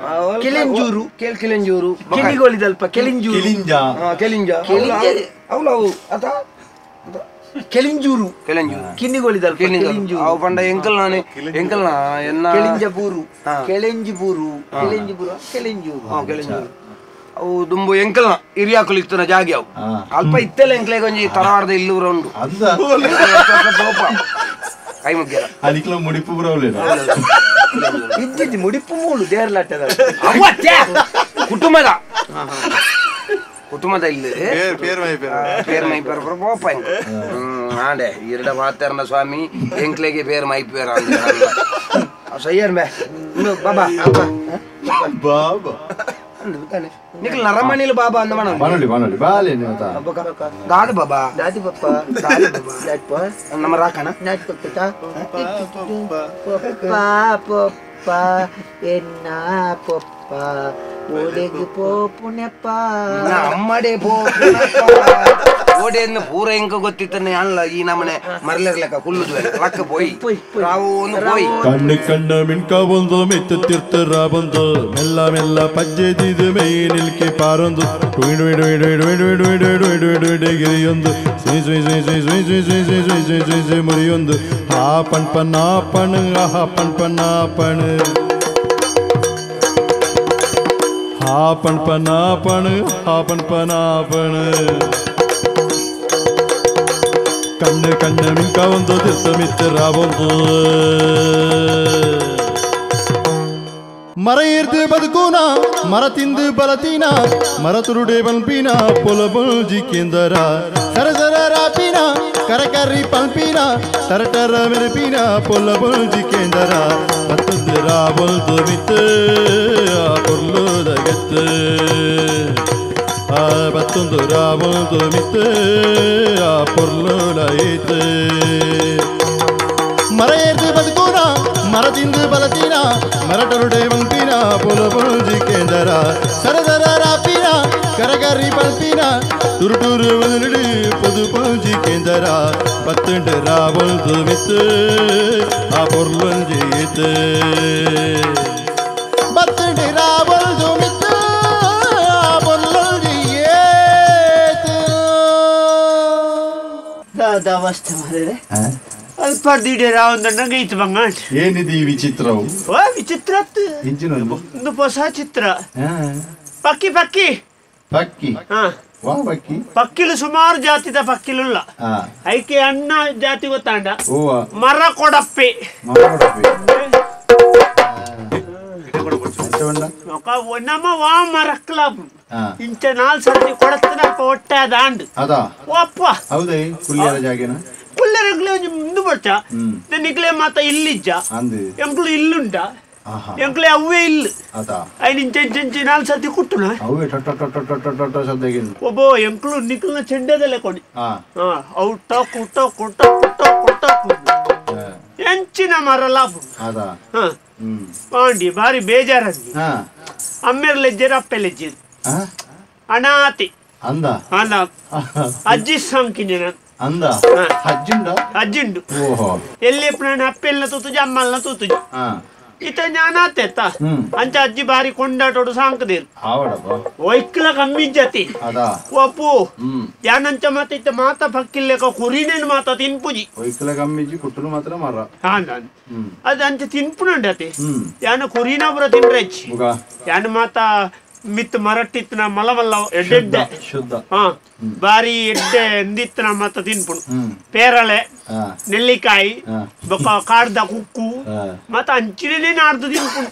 ಕೆಲೆಂಜೂರು ಕೆಲೆಂಜೂರು ಕೆಲಿಗೋಳಿದಲ್ಪ ಕೆಲಿಂಜೂರು ಕೆಲಿಂಜ ಕೆಲಿಂಜ అవును ಅವು ಅತ ಕೆಲಿಂಜೂರು ಕೆಲಿಂಜೂರು ಕಿನ್ನಿಗೋಳಿದಲ್ಪ ಕೆಲಿಂಜೂರು ಅವು ಪಂಡ ಎಂಕಲ್ನಾನೆ ಎಂಕಲ್ನ ಎನ್ನ ಕೆಲಿಂಜಪೂರು ಕೆಲೆಂಜಿಪೂರು ಕೆಲೆಂಜಿಪೂರು ಕೆಲೆಂಜೂರು ಕೆಲೆಂಜೂರು ಅವು ದುಂಬು ಎಂಕಲ್ನ ಹಿರಿಯಾಕುಲು ಇತ್ತನ ಜಾಗೆ ಅವು ಅಲ್ಪ ಇತ್ತೆಲ್ಲ ಎಂಕ್ಲೆಗ್ ಒಂಜಿ ತರವಾಡದ ಇಲ್ಲೂರ ಉಂಡು ಕೈ ಮುಗ್ಗ್ಯಾರ ಅನಿಕ್ಲ ಮುಡಿಪು ಬರವಲೇನ ಇದ್ದಿದ್ದು ಮುಡಿಪು ಮೂಲು ದೇರ್ಲಾಟದ ಕುಟುಂಬದ ಕುಟುಂಬದ ಇಲ್ಲಿ ಪೇರ್ ಮೈಪೇರ್ ಪೋಪ ಆಂಡೆ ಇರಡ ಮಾತಾರನ ಸ್ವಾಮಿ ಎಂಕ್ಲೆಗೆ ಪೇರ್ ಮೈಪೇರ ಸಯ್ಯರ್ ಮೇ ಬಾಬಾ ಬಾಬಾ ನಿಖಲ್ ನರಮಣಿಲು ಬಾಬಾ ಅಂದ ಮನ ಬಾನೊಳಿ ಬಾನೊಳಿ ಬಾಲೆ ದಾದ ಬಾಬಾ ದಾದಿ ಪಪ್ಪ ದಾದಿ ಬಾಬಾ ನಮ್ಮ ರಾಕಣ ಪಪ್ಪ ಪಪ್ಪ ಎನ್ನ ಪಪ್ಪ ಓಡೆಗ್ ಪೋಪುನೆಪ್ಪ ಅಮ್ಮಡೆ ಪೋಪುನಪ್ಪ ಓಡೆಯನ್ನು ಪೂರ ಎಂಕ ಗೊತ್ತಿತ್ತನೆ ಅಲ್ಲ ಈ ನಮ್ಮನೆ ಮರಲಿರ್ಲಕ್ಕ ಕುಲ್ಲುದು ಲಕ್ಕ ಪೋಯಿ ರಾವು ಪೋಯಿ ಕಣ್ಣು ಕಣ್ಣು ಮಿಣ್ಕ ಒಂದು ಮೆತ್ತು ತಿರ್ತರ ಬಂದು ಮೆಲ್ಲ ಮೆಲ್ಲ ಪಜ್ಜೆದಿದು ಮೈ ನಿಲ್ಕೆ ಪಾರೊಂದು ಗಿರಿಯೊಂದು ಸುಯ್ ಸುಯ್ ಸುಯ್ ಸುಯ್ ಸುಯ್ ಸುಯ್ ಸುಯ್ ಸುಯ್ ಸುಯ್ ಸುಯ್ ಸುಯ್ ಸುಯ್ ಮುರಿಯೊಂದು ಆ ಪಣ್ ಪನ್ನ ಪಣು ಆಹಾ ಪಣ್ ಪನ್ನ ಪಣು ಆ ಪಣ್ ಪನ್ನ ಪಣು ಆ ಪಣ್ ಪನ್ನ ಪಣು ಕಣ್ಣು ಕಣ್ಣು ಮಿಂಕ ಒಂದು ತಿರ್ತ ಮಿತ್ರ ಒಂದು ಮರ ಏರ್ದು ಬದುಕೂನ ಮರ ತಿಂದು ಬಲತೀನ ಮರ ತುರುಡೆ ಬಲ್ಪಿನ ಪೊಲಬುಲ್ಜಿ ಕೇಂದರ ಸರ ಸರ ರಾಪಿನ ಕರಕರಿ ಪಲ್ಪಿನ ತರಟರ ಮೆರಪಿನ ಪೊಲಬುಲ್ಜಿ ಕೇಂದರ ಬತ್ತದ ರಾಬೊಲ್ದು ಮಿತ್ತು ಆ ಪೊರ್ಲುದ ಗೆತ್ತು ಆ ಬತ್ತೊಂದು ರಾಬೊಲ್ದು ಮಿತ್ತು ಆ ಪೊರ್ಲುಲ ಮರ ಏರ್ದು ಬದುಕೂನ ಮರ ತಿಂದು ಬಲತೀನ ಮರಟರುಡೆ ಬಂಪಿನ ಪೊಲಬುಲ್ಜಿ ಕೇಂದರ ಸರಸರ ರಾಪಿನ ಕರಗರಿ ಪಲ್ಪಿನ ತುರುಟುರು ಬದಲಿಡು ಪೊದು ಪೊಲ್ಜಿ ಕೇಂದರ பத்துண்டு ராவொல்து வித்து ஆ பொருளஞ்சித்து பத்துண்டு ராவொல்து மித்து ஆ பொருளஞ்சியேத்து ದಾದಾ ಅವಸ್ಥೆ ಮಾಡಿದೆ ಅಲ್ಪ ದಿಢೀರಾವಂದಂಗ ಇತ್ತು ಬಂಗಾಂಡ್ ಏನಿದೆ ಈ ವಿಚಿತ್ರವು ಓ ವಿಚಿತ್ರ ಒಂದು ಹೊಸ ಚಿತ್ರ ಪಕ್ಕಿ ಪಕ್ಕಿ ಪಕ್ಕಿ ವಾ ಪಕ್ಕಿ ಪಕ್ಕಿಲು ಸುಮಾರು ಜಾತಿದ ಪಕ್ಕಿಲುಲ್ಲ ಐಕೆ ಅಣ್ಣ ಜಾತಿ ಗೊತ್ತಾಂಡ ಮರ ಕೊಡಪ್ಪೆ ನಮ್ಮ ವಾ ಮರಕ್ಲ ಇಂಚ ನಾಲ್ ಸರ್ತಿ ಕೊಡತ್ತನ ಒಟ್ಟೆ ದಾಂಡ್ ಒಪ್ಪ ಹೌದೇ ಕುಲ್ಲಿಯರ ಜಾಗೇನ ಕುಲ್ಲರಂಗ್ಲೆ ಒಂಜಿ ಮುಂದು ಬಡ್ಚ ನಿಕ್ಲೆ ಮಾತ ಇಲ್ಲಿಜ್ಜ ಎಂಕ್ಲು ಇಲ್ಲುಂಡ ಎಂಕ್ಲೆ ಅವ್ವೇ ಇಲ್ಲ ಐನ್ ಇಂಚ ಇಂಚ ಇಂಚ ನಾಲ್ ಸರ್ತಿ ಕುಟ್ಟುನ ಒಬ್ಬ ಎಂಕ್ಲು ನಿಕ್ಲ್ನ ಚೆಂಡೆದಲ್ಲೇ ಕೊಡಿ ಅವು ಟಕ್ ಟಕ್ ಟಕ್ ಟಕ್ ಟಕ್ ಎಂಚಿನ ಮರ ಲಾಭ ಪಾಂಡಿ ಭಾರಿ ಬೇಜಾರಂದಿ ಅಮ್ಮೇರ್ ಲೆಜ್ಜೇರು ಅಪ್ಪೆ ಲೆಜ್ಜೇರು ಅನಾಥಿ ಅಂದ ಅಂದ ಅಜ್ಜಿ ಸಂಕಿಂಜನ ಅಂದ ಅಜ್ಜಿಂಡ ಅಜ್ಜಿಂಡು ಎಲ್ಲಿ ಪ್ರಾಣ ಅಪ್ಪೆಲ್ಲ ತೂತುಜಿ ಅಮ್ಮಲ್ನ ತೂತುಜಿ ಇತ ಜ್ಞಾನಾತೆತ್ತ ಅಂಚ ಅಜ್ಜಿ ಬಾರಿ ಕೊಂಡಾಟೋಡು ಸಾಂಕದೇರು ಒಯ್ಕ್ಲ ಕಮ್ಮಿ ಜತಿ ಒಪ್ಪು ಯಾನಂಚ ಮಾತ ಇತ್ತ ಮಾತ ಪಕ್ಕಿಲ್ಲೆಕ ಕುರಿನೇನು ಮಾತ ತಿನ್ಪುಜಿ ಒಯ್ಕ್ಲ ಕಮ್ಮಿಜಿ ಕುಟ್ಟುನು ಮಾತ್ರ ಮರ ಅದು ಅಂಚ ತಿನ್ಪುನಂಡತಿ ಯಾನ ಕುರಿನೊಬ್ರ ತಿನ್ರೆಚ್ಚಿ ಯಾನ ಮಾತ ಮಿತ್ ಮರಟ್ಟಿತ್ನ ಮಲಮಲ್ಲ ಎಡ್ಡೆಡ್ಡೆ ಶುದ್ಧ ಬಾರಿ ಎಡ್ಡೆ ಎಂದಿತ್ನ ಮಾತ ತಿನ್ಪುಣು ಪೇರಳೆ ನೆಲ್ಲಿಕಾಯಿ ಬೊಕ ಕಾಡ್ದ ಕುಕ್ಕು ಮತ್ತ ಅಂಚಿನೇ ನಾಡ್ದು ತಿನ್ಪುಣು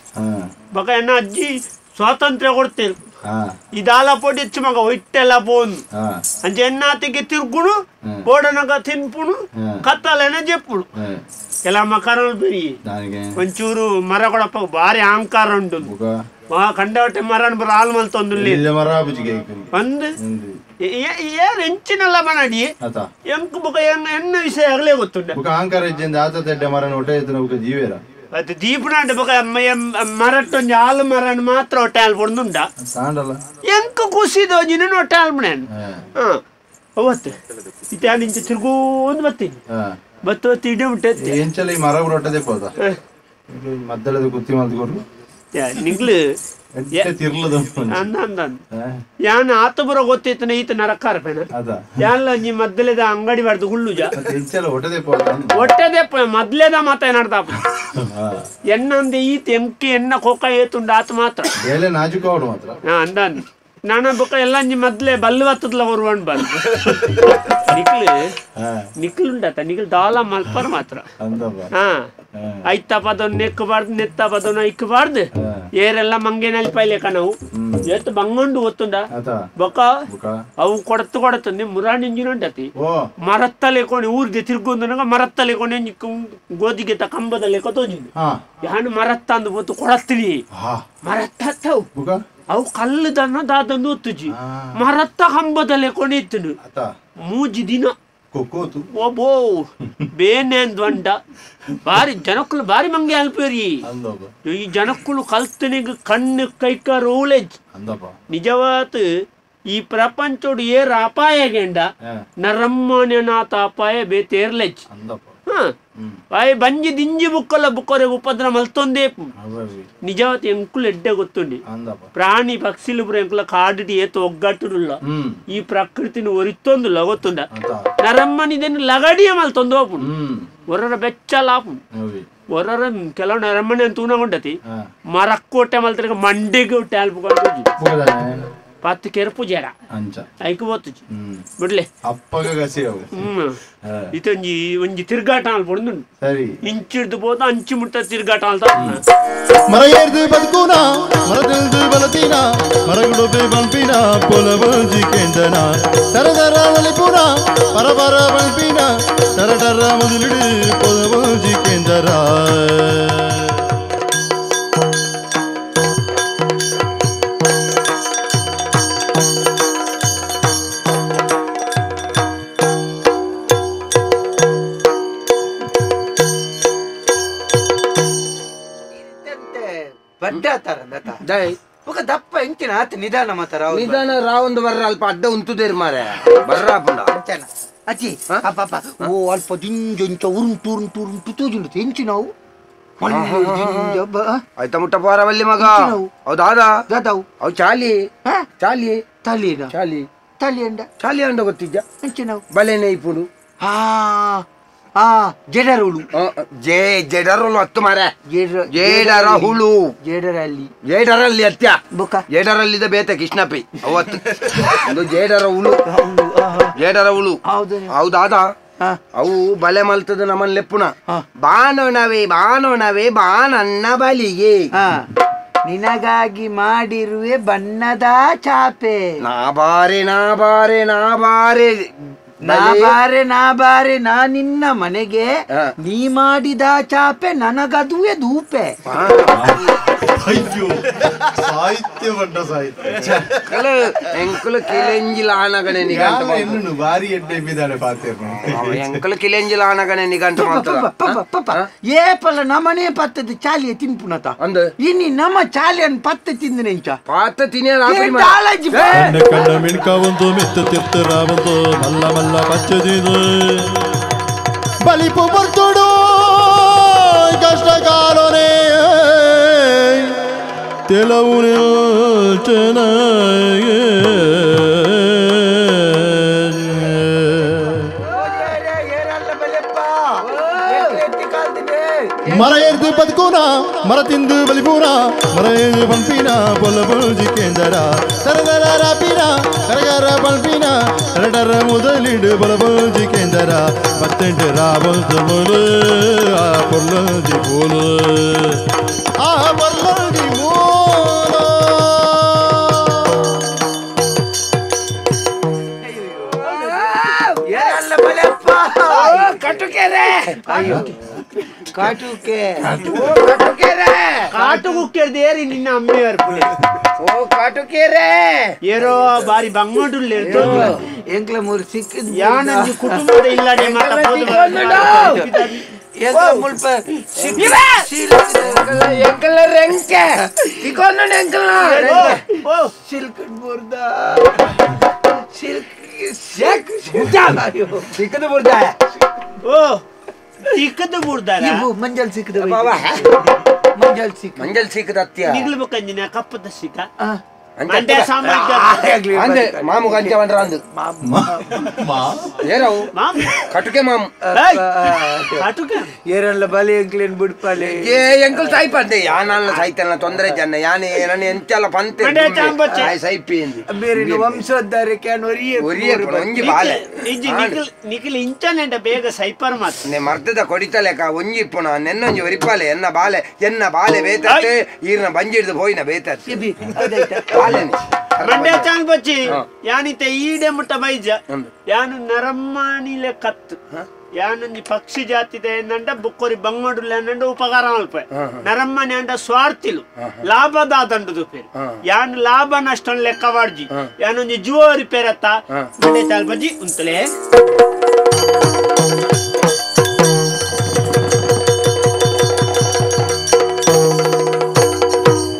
ಬೊಕ ಎನ್ನ ಅಜ್ಜಿ ಸ್ವಾತಂತ್ರ್ಯ ಕೊಡ್ತೇರು ಇದಾಲ ಪೊಡಿಚ್ಚು ಮಗ ಹೊಟ್ಟೆಲ್ಲ ಪೋನು ಅಂಚೆ ಎನ್ನಾತಿಗೆ ತಿರ್ಗುಣು ಬೋಡನಗ ತಿನ್ಪುಣು ಕತ್ತಲೆನ ಜೆಪ್ಪುಣು ಎಲ್ಲ ಮಕರಲ್ ಬೆರಿ ಒಂಚೂರು ಮರ ಕೊಡಪ್ಪ ಬಾರಿ ಅಹಂಕಾರ ಉಂಟು ಕಂಡವಟ್ಟೆ ಮರನ್ ಬರ ಹಾಲು ಮಲ್ತೊಂದು ಒಂದು ಏನ್ ಎಂಚಿನಲ್ಲ ಮನಡಿ ಎಂಕ್ ಬುಕ ಎನ್ನ ವಿಷಯ ಆಗಲೇ ಗೊತ್ತುಂಡ ಜೀವೇರ ಅದು ದೀಪನಾಂಡ ಬೊಕ ಮರಟ್ಟೊಂಜಿ ಹಾಲು ಮರನ್ ಮಾತ್ರ ಹೊಟ್ಟೆ ಹಾಲು ಪೊಂದುಂಡ ಎಂಕ್ ಖುಷಿದೋಂಜಿ ನಿನ್ನ ಹೊಟ್ಟೆ ಹಾಲು ಮನೇನು ಅವತ್ತು ಇತ್ತೆ ಇಂಚ ತಿರ್ಗೋಂದು ಬರ್ತೀನಿ ಬತ್ತು ಬತ್ತು ಇಡೀ ಬಿಟ್ಟೆ ಎಂಚಲ ಈ ಮರ ರೊಟ್ಟದೆ ಪೋದ ಮದ್ದಳದ ಕುತ್ತಿ ಮಲ್ತ್ಕೊರು ನಿಂಗ್ಲು ಯಾನ್ ಆತ ಬರೋ ಗೊತ್ತಿತ್ತನ ಈತ ನರಕಾರ ಪೇನ ಯಾನ್ಲ ನೀ ಮದ್ದಲೆದ ಅಂಗಡಿ ಬಾರ್ದು ಗುಳ್ಳುಜ ಒಟ್ಟದೆ ಮೊದ್ಲೇದ ಮಾತಾಡ್ತಾಪ ಎನ್ನಂದೆ ಈತ ಎಂಕಿ ಎನ್ನ ಕೋಕ ಏತುಂಡ ಆತ ಮಾತ್ರ ಅಂದ ನಾನ ಬೊಕ್ಕ ಎಲ್ಲ ನೀ ಮೊದ್ಲೇ ಬಲ್ಲು ಬತ್ತದ್ಲ ಹೊರವಣ್ ಬಂದು ನಿಕ್ಲು ನಿಕ್ಲುಂಡತ ನಿಕ್ಲು ದಾಲ ಮಲ್ಪರ್ ಮಾತ್ರ ಹಾ ಐತ ಪದನ್ ನೆಕ್ಕಬಾರ್ದು ನೆತ್ತ ಪದನ್ ಐಕ್ಕಬಾರ್ದು ಏರೆಲ್ಲ ಮಂಗೇನಲ್ಲಿ ಪೈಲೇಕ ನಾವು ಏತ್ ಬಂಗೊಂಡು ಗೊತ್ತುಂಡ ಬೊಕ್ಕ ಅವು ಕೊಡತ್ತು ಕೊಡತ್ತು ಮುರಾಣಿಂಜಿನ ಉಂಡತಿ ಮರತ್ತಲೇಕೊಂಡು ಊರಿಗೆ ತಿರ್ಗೊಂದು ಮರತ್ತಲೇಕೊಂಡು ಗೋಧಿಗೆ ಕಂಬದಲ್ಲೇಕೋ ತೋಜಿದ್ದು ಯಾನು ಮರತ್ತ ಅಂದು ಗೊತ್ತು ಕೊಡತ್ತೀನಿ ಮರತ್ತವು ಅವು ಕಲ್ಲುದನ್ನ ದಾದನ್ನು ಒತ್ತುಜಿ ಮರತ್ತ ಕಂಬದಲ್ಲೇ ಕೊನೆತ್ತನು ಮೂಜಿ ದಿನ ಒಬ್ಬೋ ಬೇನೆ ಅಂದ ಬಾರಿ ಜನಕ್ಕಳು ಬಾರಿ ಮಂಗೆ ಅಲ್ಪೇರಿ ಈ ಜನಕ್ಕಳು ಕಲ್ತನಿಗೆ ಕಣ್ಣು ಕೈಕ ರೋಲೇಜ್ ನಿಜವಾದ ಈ ಪ್ರಪಂಚೋಡು ಏರ್ ಅಪಾಯಗೆಂಡ ನರಮ್ಮನಾಥ ಅಪಾಯ ಬೇತೇರ್ಲೆಜ್ ಬಾಯಿ ಬಂಜಿ ದಿಂಜಿ ಬುಕ್ಕಲ್ಲ ಬುಕ್ಕೊರೆ ಉಪದ್ರ ಮಲ್ತೊಂದೇ ನಿಜವಾದ ಎಂಕುಲು ಎಡ್ಡೆ ಗೊತ್ತುಂಡಿ ಪ್ರಾಣಿ ಪಕ್ಷಿಲು ಪುರ ಎಂಕುಲ ಕಾಡಿಡಿ ಏತ ಒಗ್ಗಟ್ಟುಲ್ಲ ಈ ಪ್ರಕೃತಿನ ಒರಿತೊಂದುಲ್ಲ ಗೊತ್ತುಂಡ ನರಮ್ಮನಿದೇನು ಲಗಡಿಯ ಮಲ್ತೊಂದು ಹೋಪುಂಡು ಹೊರರ ಬೆಚ್ಚಲ ಆಪುಂಡು ಹೊರರ ಕೆಲವು ನರಮ್ಮನೆ ಅಂತ ತೂನಗೊಂಡತಿ ಮರಕ್ಕೋಟೆ ಮಲ್ತರಿಗೆ ಮಂಡಿಗೆ ಒಟ್ಟೆ ಅಲ್ಪುಕೊಂಡು ಪತ್ತು ಕೆರ್ಪು ಜರ ಐಕು ಬೋತುಜಿ ಬಿಡ್ಲೆ ಇತೊಂಜಿ ಒಂಜಿ ತಿರ್ಗಾಟ ಅಲ್ಪೊಂದು ಸರಿ ಇಂಚಿಡ್ದು ಪೋತ ಅಂಚಿ ಮುಟ್ಟ ತಿರ್ಗಾಟ ಅಲ್ತ ಮರ ಏರ್ದು ಬದುಕುನ ಮರದಿಲ್ದು ಬಲತೀನ ಮರಗುಡುಬೆ ಬಲ್ಪಿನ ಪೊಲಬಂಜಿ ಕೇಂದನ ಸರದರ ಒಲಿಪುನ ಪರಬರ ಬಲ್ಪಿನ ಟರಟರ ಮೊದಲಿಡು ಪೊಲಬಂಜಿ ಕೇಂದರ ದಪ್ಪ ಎಂಚಿನ ಆತ ನಿಧಾನ ಮಾತಾರ ನಿಧಾನ ರಾವೊಂದು ಬರ್ರ ಅಲ್ಪ ಅಡ್ಡ ಉಂತುದೇರ್ ಮಾರೆ ಬರ್ರಾಪುಂಡ ಅಜ್ಜಿ ಅಪ್ಪ ಓ ಅಲ್ಪ ದಿಂಜೊಂಚ ಉರುಂಟು ಉರುಂಟು ಉರುಂಟು ತೂಜುಂಡು ಎಂಚಿನವು ಆಯ್ತಾ ಮುಟ್ಟ ಪೋರವಲ್ಲಿ ಮಗ ಹೌದಾದ ದಾದಾವು ಅವು ಚಾಲಿ ಚಾಲಿ ಚಾಲಿನ ಚಾಲಿ ಚಾಲಿ ಅಂಡ ಚಾಲಿ ಅಂಡ ಗೊತ್ತಿದ್ದ ಎಂಚಿನವು ಬಲೆನೆ ಇಪ್ಪುಡು ಹಾ ಆ ಜಡರುಳು ಜೇ ಜಡರುಳು ಹತ್ತು ಮಾರೆ ಜೇಡರ ಹುಳು ಜೇಡರಲ್ಲಿ ಜೇಡರಲ್ಲಿ ಅತ್ಯ ಬುಕ್ಕ ಜೇಡರಲ್ಲಿದ್ದ ಬೇತೆ ಕೃಷ್ಣಪ್ಪಿ ಅವತ್ತು ಒಂದು ಜೇಡರ ಹುಳು ಜೇಡರ ಹುಳು ಹೌದಾದ ಅವು ಬಲೆ ಮಲ್ತದ ನಮ್ಮನ್ ಲೆಪ್ಪುನ ಬಾನೋಣವೇ ಬಾನೋಣವೇ ಬಾನನ್ನ ಬಲಿಗೆ ನಿನಗಾಗಿ ಮಾಡಿರುವೆ ಬಣ್ಣದ ಚಾಪೆ ನಾ ಬಾರೆ ನಾ ಬಾರೆ ನಾ ಬಾರೆ ನಾ ಬಾರೆ ನಾ ಬಾರೆ ನಾ ನಿನ್ನ ಮನೆಗೆ ನೀ ಮಾಡಿದ ಚಾಪೆ ನನಗದುವೆ ದೂಪೆ. ಅಯ್ಯೋ ಸಾಹಿತ್ಯ ಬಂಡ ಸಾಹಿತ್ಯ ಎಂಕುಲು ಕಿಲೆಂಜಿಲ ಆನಗಣೆ ನಿಗಂಟ ಎನ್ನುನು ಬಾರಿ ಎಡ್ಡೆ ಇದ್ದಾನೆ ಪಾತೇರ್ನು ಎಂಕುಲು ಕಿಲೆಂಜಿಲ ಆನಗಣೆ ನಿಗಂಟ ಪಪ್ಪ ಏಪಲ್ಲ ನಮನೆ ಪತ್ತದ ಚಾಲಿಯ ತಿನ್ಪುನತ ಅಂದ ಇನಿ ನಮ್ಮ ಚಾಲಿಯನ್ ಪತ್ತ ತಿಂದ ನೆಂಚ ಪಾತ ತಿನ್ನಿಯ ಕಣ್ಣ ಕಣ್ಣ ಮಿಣ್ಕ ಒಂದು ಮಿತ್ತ ತಿರ್ತ ರಾವಂದು ಮಲ್ಲ ಮಲ್ಲ ಪಚ್ಚದಿದು ಬಲಿಪು ಬರ್ತುಡು ಕಷ್ಟ ಕಾಲೋನೇ ಕೆಲವು ಮರ ಏರ್ದು ಬದುಕೂನ ಮರ ತಿಂದು ಬಲಿಪೂನ ಮರ ಏರ್ದು ಪಂಪಿನ ಬೊಲ್ಲ ಬೊಲ್ಜಿ ಕೇಂದರ ಸರದರ ಪೀನ ಕರಗರ ಬಲ್ಪಿನ ರಡರ முதலிடு ಬಲ ಬೊಲ್ಜಿ ಕೇಂದರ ಪತ್ತೆಂಟು ರಾಬಲ್ದು ಮುಲು ಆ பொல்லி போಲು ಆ பொல்லி மூலோ. ಕಟುಕೆರೆ ಅಯ್ಯೋ ಕಾಟುಕೆ ಓ ಕಟುಕೆರೆ ಕಾಟುಕುಕ್ಕೆರ್ದೇರಿ ನಿನ್ನ ಅಮ್ಮೆಯವರು ಓ ಕಾಟುಕೆರೆ ಏರೋ ಬಾರಿ ಬಂಗೋಡುಲ್ಲೆ ಎಂಕ್ಲ ಮೂರು ಸಿಕ್ಕಿದ್ ಯಾನಂಜಿ ಕುಟುಂಬದ ಇಲ್ಲಡೆ ಮಾತ ಎಂಕ್ಲ ಮುಲ್ಪ ಎಂಕಲ ರೆಂಕೆ ತಿಕ್ಕೊಂಡು ಎಂಕಲ ಓ ಸಿಲ್ಕ್ ಬುರ್ದ ಸಿಲ್ಕ್ ಸಿಕ್ಕದು ಬುರ್ದ ಓ ಸಿಕ್ಕದು ಬುರ್ದಾರ ಇವು ಮಂಜಲ್ ಸಿಕ್ಕದ ಬಾಬಾ ಮಂಜಲ್ ಸಿಕ್ಕ ಮಂಜಲ್ ಸಿಕ್ಕದ ಅತ್ಯ ನಿಗ್ಲು ಬಕ್ಕಂಜಿನ ಕಪ್ಪದ ಸಿಕ್ಕ ಅಂದೆ ಸಾಮಾನ್ಯ ಮಾಮು ಗಂಜ ಬಂದ್ರ ಅಂದು ಏರವು ಕಟುಕೆ ಮಾಮು ಕಟುಕೆ ಏರಲ್ಲ ಬಲಿ ಎಂಕ್ಲೇನ್ ಬಿಡ್ಪಾಲೆ ಏ ಎಂಕಲ್ ಸಾಯ್ಪಂದೆ ಯಾನಲ್ಲ ಸಾಯ್ತಲ್ಲ ತೊಂದರೆ ಜನ ಯಾನೆ ನನ್ನ ಎಂತೆಲ್ಲ ಪಂತೆ ಆಯ್ ಸೈಪಿ ಇಂದು ಬೇರೆ ವಂಶೋದ್ಧಾರ can ಒರಿಯೇ ಒರಿಯೇ ಒಂಜಿ ಬಾಲೆ ಇಜ್ಜಿ ನಿಖಲ್ ನಿಖಲ್ ಇಂಚನೆಂಡ ಬೇಗ ಸೈಪರ್ ಮಾತು ನೆ ಮರ್ದದ ಕೊಡಿತಲೆಕ ಒಂಜಿ ಇಪ್ಪುನ ನೆನ್ನೊಂಜಿ ಒರಿಪಾಲೆ ಎನ್ನ ಬಾಲೆ ಎನ್ನ ಬಾಲೆ ಬೇತತ್ತೆ ಈರ್ನ ಬಂಜಿಡ್ದು ಹೋಯ್ನ ಬೇತತ್ತೆ ಮಂಡ್ಯ ಚಾಂಗ್ ಬಚ್ಚಿ ಯಾನಿತೆ ಈಡೆ ಮುಟ್ಟ ಬೈಜ ಯಾನು ನರಮ್ಮಾನಿಲೆ ಕತ್ತು ಯಾನೊಂಜಿ ಪಕ್ಷಿ ಜಾತಿದೆ ಏನಂಡ ಬುಕ್ಕೊರಿ ಬಂಗೋಡುಲ್ಲ ಏನಂಡ ಉಪಕಾರ ಅಲ್ಪ ನರಮ್ಮನೆ ಅಂಡ ಸ್ವಾರ್ಥಿಲು ಲಾಭದಾದಂಡು ದುಪೇರು ಯಾನು ಲಾಭ ನಷ್ಟ ಲೆಕ್ಕ ವಾಡ್ಜಿ ಯಾನೊಂಜಿ ಜುವ ರಿಪೇರತ್ತ ಮಂಡ್ಯ ಚಾಲ್ ಬಜ್ಜಿ ಉಂತಲೇ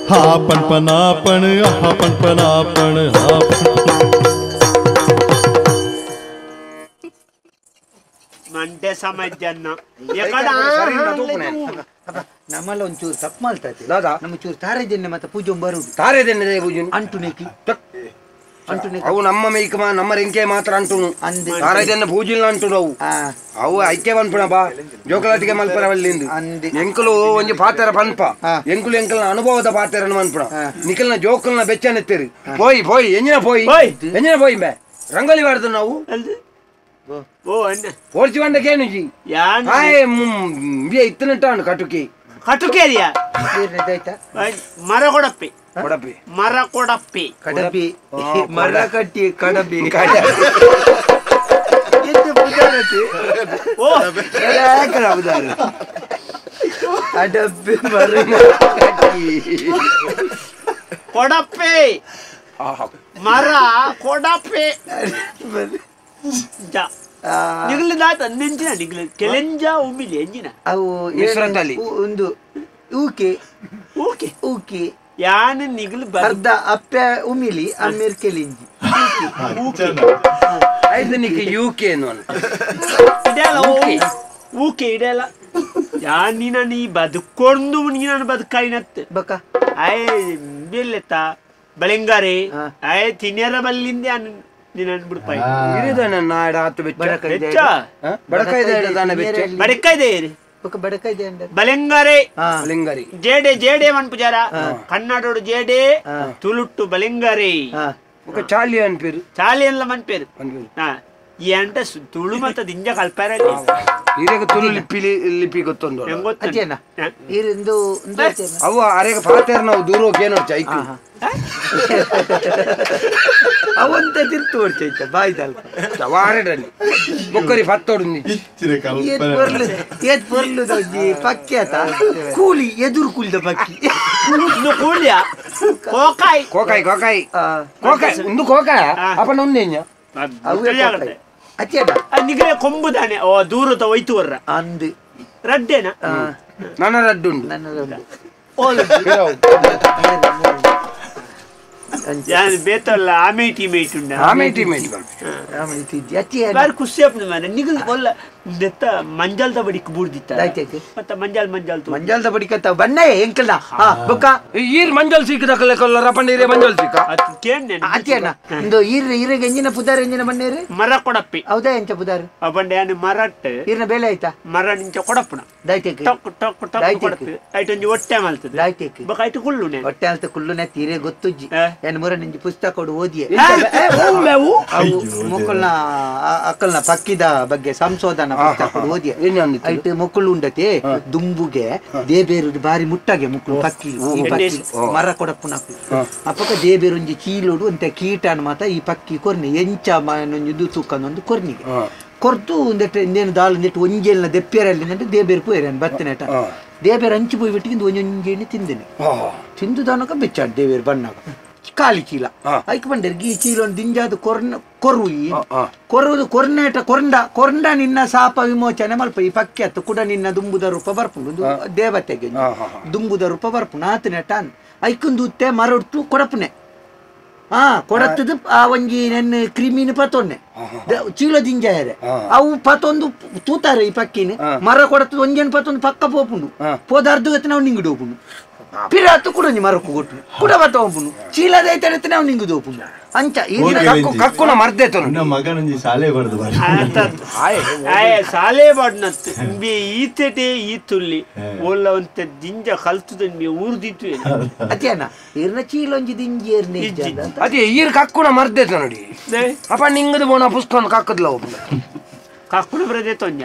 हा पनपनापण हा पनपनापण हा ಮಂಡೆ ಸಮಾಜನ್ನ ನಮ್ಮಲ್ಲ ಒಂಚೂರು ತಪ್ಪು ಮಾಡ್ತದೆ ನಮ್ಮ ಚೂರು ತಾರೆದೆಣ್ಣೆ ಮತ್ತೆ ಪೂಜೆ ಬರುದು ತಾರೆದೆಣ್ಣೆ ಪೂಜೆ ಅಂಟುನೇಕಿ ಅಂಟುನೆ ಅವು ನಮ್ಮ ಮೇಯ್ಕ ನಮ್ಮ ರೆಂಕೆ ಮಾತ್ರ ಅಂಟುನು ತಾರೆದೆಣ್ಣೆ ಪೂಜಿಲ್ಲ ಅಂಟುನು ಅವು ಅವು ಐಕ್ಯ ಪನ್ಪುಣ ಬಾ ಜೋಕಲಾಟಿಗೆ ಮಲ್ಪರವಲ್ಲಿಂದು ಎಂಕಲು ಒಂಜಿ ಪಾತೆರ ಪನ್ಪ ಎಂಕುಲು ಎಂಕಲ್ನ ಅನುಭವದ ಪಾತೆರನು ಮನ್ಪುಣ ನಿಕಲ್ನ ಜೋಕಲ್ನ ಬೆಚ್ಚನೆತ್ತಿರಿ ಪೋಯ್ ಪೋಯ್ ಎಂಜಿನ ಪೋಯ್ ಎಂಜಿನ ಪೋಯ್ ಬೇ ರಂಗೋಲಿ ಬಾರ್ದು ನಾವು ಓಡ್ಚಿ ಬಂದ ಕೇನುಜಿ ಹಾಯ್ ಇತ್ತನಟ್ಟಾನು ಕಟುಕಿ ಕಟುಕೇರಿಯ ಮರ ಕೊಡಪ್ಪಿ ಕೊಡಪ್ಪಿ ಮರ ಕೊಡಪ್ಪಿ ಕಡಪಿ ಮರ ಕಟ್ಟಿ ಕಡಬಿ ಅಡಬ್ಬಿ ಮರ ಕೊಡಪ್ಪಿ ಮರ ಕೊಡಪ್ಪಿ ನಿಗಲು ದಾತ ನೆಂಜಿನ ನಿಗಲು ಕೆಲೆಂಜ ಉಮಿಲಿ ಎಂಜಿನ ಅವು ಒಂದು ಊಕೆ ಊಕೆ ಊಕೆ ಯಾನ ನಿಗಲು ಅರ್ಧ ಅಪ್ಪೆ ಉಮಿಲಿ ಅಮ್ಮೇರ್ ಕೆಲಿಂಜಿ ಐದು ನಿಕ್ಕೆ ಯುಕೆ ಇದೆಲ್ಲ ಊಕೆ ಇದೆಲ್ಲ ಯಾನಿನ ನೀ ಬದುಕೊಂಡು ನೀನು ಬದುಕಾಯಿನತ್ತೆ ಬಕ್ಕ ಆಯ್ ಬೆಲ್ಲೆತ್ತ ಬಳಿಂಗಾರೆ ಆಯ್ ತಿನ್ಯರ ಬಲ್ಲಿಂದ ಬಲಿಂಗಾರೆ ಜೇಡೆ ಜೇಡೆ ಮನ್ಪುಜಾರ ಕನ್ನಡೋಡು ಜೇಡೆ ತುಳುಟ್ಟು ಬಲಿಂಗಾರೆ ಚಾಲಿ ಅನ್ಪೇರು ಚಾಲಿ ಅಲ್ಲ ಮನ್ಪೇರು ಈ ಅಂಟ ತುಳು ಮತ್ತ ದಿಂಜ ಕಲ್ಪಾರ ತುಳು ಲಿಪಿ ಲಿಪಿ ಗೊತ್ತೊಂದು ಅವು ಅರೆಗ ಪಾತೇರ್ ನಾವು ದೂರ ಹೋಗಿ ಏನೋ ಚೈಕು ಅವಂತ ತಿರ್ತು ಹೊಡ್ಚೈತ ಬಾಯ್ದಲ್ಪ ವಾರಡಲ್ಲಿ ಬೊಕ್ಕರಿ ಪತ್ತೋಡು ಏತ್ ಪೊರ್ಲುದೊಂಜಿ ಪಕ್ಕಿ ಆತ ಕೂಲಿ ಎದುರು ಕೂಲಿದ ಪಕ್ಕಿ ಕೂಲಿಯ ಕೋಕಾಯಿ ಕೋಕಾಯಿ ಕೋಕಾಯಿ ಕೋಕಾಯಿ ಒಂದು ಕೋಕಾಯ ಅಪ್ಪನ ಒಂದೇಂಜ ಅಚ್ಚೇನ ನಿಗರೆ ಕೊಂಬುದಾನೆ ಓ ದೂರದ ಹೋಯ್ತು ವರ್ರ ಅಂದು ರಡ್ಡೇನ ನನ್ನ ರಡ್ಡುಂಡು ನನ್ನ ರಡ್ಡು ಯಾನ್ ಬೇತಲ್ಲ ಆಮೇಟಿ ಮೇಟ್ ಉಂಡ ಆಮೇಟಿ ಮೇಟ್ ಬಾರಿ ಖುಷಿ ಆಪುಂಡು ಮಾರ್ರೆ ನಿಗಲ್ ಒಲ್ಲ ದೆತ್ತ ಮಂಜಲ್ದ ಬಡಿಕ್ ಬೂರ್ದಿತ್ತ ಮತ್ತೆ ಮಂಜಲ್ ಮಂಜಲ್ ಮಂಜಲ್ದ ಬಡಿಕತ್ತ ಬಣ್ಣೆ ಎಂಕಲ್ನ ಹಾ ಬೊಕ್ಕ ಈರ್ ಮಂಜಲ್ ಸಿಕ್ಕದಕಲೆ ಕೊಲ್ಲರ ಪಂಡ ಮಂಜಲ್ ಸಿಕ್ಕ ಕೇಳ್ನೆ ಅತ್ಯಣ್ಣ ಇಂದು ಈರ್ ಈರೆಗೆ ಎಂಜಿನ ಪುದಾರ್ ಎಂಜಿನ ಬಣ್ಣೇರು ಮರ ಕೊಡಪ್ಪಿ ಹೌದಾ ಎಂಚ ಪುದಾರ್ ಬಂಡೆ ಯಾನ್ ಮರಟ್ ಈರ್ನ ಬೇಲೆ ಆಯ್ತಾ ಮರ ನಿಂಚ ಕೊಡಪ್ಪುಣ ದೈತೆಕ್ ಟೊಕ್ ಟೊಕ್ ಟೊಕ್ ಕೊಡಪ್ಪಿ ಐಟ್ ಒಂಜಿ ಹೊಟ್ಟೆ ಮಲ್ತದೆ ದೈತೆಕ್ ಬೊಕ ಐಟ್ ಕುಳ್ಳುನೆ ಹೊಟ್ಟೆ ಅಲ್ತ ಕುಳ್ಳುನೆ ತೀರೆ ಗೊತ್ತುಜ್ಜಿ ಏನ್ ಮುರ ನಿಂಜಿ ಪುಸ್ತಕ ಕೊಡು ಓದಿಯೇ ಮೊಕ್ಕಲ್ನ ಅಕ್ಕಲ್ನ ಪಕ್ಕಿದ ಬಗ್ಗೆ ಸಂಶೋಧನಾ ಪುಸ್ತಕ ಓದಿಯೇ ಐಟ್ ಮೊಕ್ಕಳು ಉಂಡತೆ ದುಂಬುಗೆ ದೇಬೇರು ಬಾರಿ ಮುಟ್ಟಾಗೆ ಮುಕ್ಕಳು ಪಕ್ಕಿ ಈ ಪಕ್ಕಿ ಮರ ಕೊಡಪ್ಪುನ ಅಪ್ಪಕ ದೇಬೇರು ಒಂಜಿ ಚೀಲೋಡು ಅಂತ ಕೀಟಾನ್ ಮಾತ ಈ ಪಕ್ಕಿ ಕೊರ್ನಿ ಎಂಚ ಒಂಜಿ ತೂಕನೊಂದು ಕೊರ್ನಿಗೆ ಕೊರ್ತು ಒಂದೆಟ್ಟು ಇಂದೇನು ದಾಲ್ ಒಂದೆಟ್ಟು ಒಂಜೇಲಿನ ದೆಪ್ಪಿಯರಲ್ಲಿ ಅಂದ್ರೆ ದೇಬೇರು ಪೋಯರೇನು ಬತ್ತಿನೇಟ ದೇಬೇರು ಹಂಚಿ ಪೋಯಿ ಬಿಟ್ಟಿಗಿಂದು ಒಂಜೊಂಜೇಣಿ ತಿಂದಿನಿ ತಿಂದು ದಾನಕ ಬೆಚ್ಚಾಡು ದೇವೇರು ಬಣ್ಣಾಗ ಖಾಲಿ ಚೀಲ ಐಕ್ ಬಂಡೇರು ಗೀ ಚೀಲ ದಿಂಜಾದು ಕೊರ್ನ ಕೊರು ಕೊರುವುದು ಕೊರ್ನೇಟ ಕೊರಂಡ ಕೊರಂಡ ನಿನ್ನ ಶಾಪ ವಿಮೋಚನೆ ಮಲ್ಪ ಈ ಪಕ್ಕಿ ಅತ್ತು ಕೂಡ ನಿನ್ನ ದುಂಬುದ ರೂಪ ಬರ್ಪುಂಡು ದೇವತೆಗೆ ದುಂಬುದ ರೂಪ ಬರ್ಪುಂಡು ಆತನೇಟ ಐಕೊಂದು ಉತ್ತೆ ಮರೊಟ್ಟು ಕೊಡಪುನೆ ಕೊಡತ್ತದು ಆ ಒಂಜಿ ನೆನ್ನ ಕ್ರಿಮಿನ ಪತೊನ್ನೆ ಚೀಲ ದಿಂಜಾಯರೆ ಅವು ಪತೊಂದು ತೂತಾರೆ ಈ ಪಕ್ಕಿನ ಮರ ಕೊಡತ್ತದು ಒಂಜೇನು ಪತೊಂದು ಪಕ್ಕ ಪೋಪುಂಡು ಪೋದ ಅರ್ಧಗತ್ತೆ ನಾವು ನಿಂಗು ಡೋಪುಂಡು ಪಿರಾತು ಕೂಡ ಒಂಜಿ ಮರಕ್ಕು ಕೊಟ್ಟು ಕೂಡ ಪತೊಂಪುಂಡು ಚೀಲದ ಐತಡತ್ತೆ ನಾವು ನಿಂಗು ದೋಪುಂಡು ಅಂಚ ಕಕ್ಕುನ ಮರ್ದೆ ಮಗನೊಂಜಿ ಶಾಲೆ ಬಡ್ದು ಶಾಲೆ ಬಾಡ್ನತ್ತು ಈತೆಟೆ ಈ ತುಲ್ಲಿ ಓಲ್ಲ ಒಂತೆ ದಿಂಜ ಕಲ್ತುದಂಬಿ ಊರ್ದಿತ್ತು ಅದೇನ ಇರ್ನ ಚೀಲೊಂಜಿ ದಿಂಜಿ ಏರ್ನೆ ಅದೇ ಈರ್ ಕಕ್ಕುನ ಮರ್ದೆ ನೋಡಿ ಅಪ್ಪ ನಿಂಗದು ಬೋನ ಪುಸ್ತಕ ಕಕ್ಕದ್ಲ ಒಬ್ಬ ಕಕ್ಕುನ ಬರದೆ ತೊಂಜ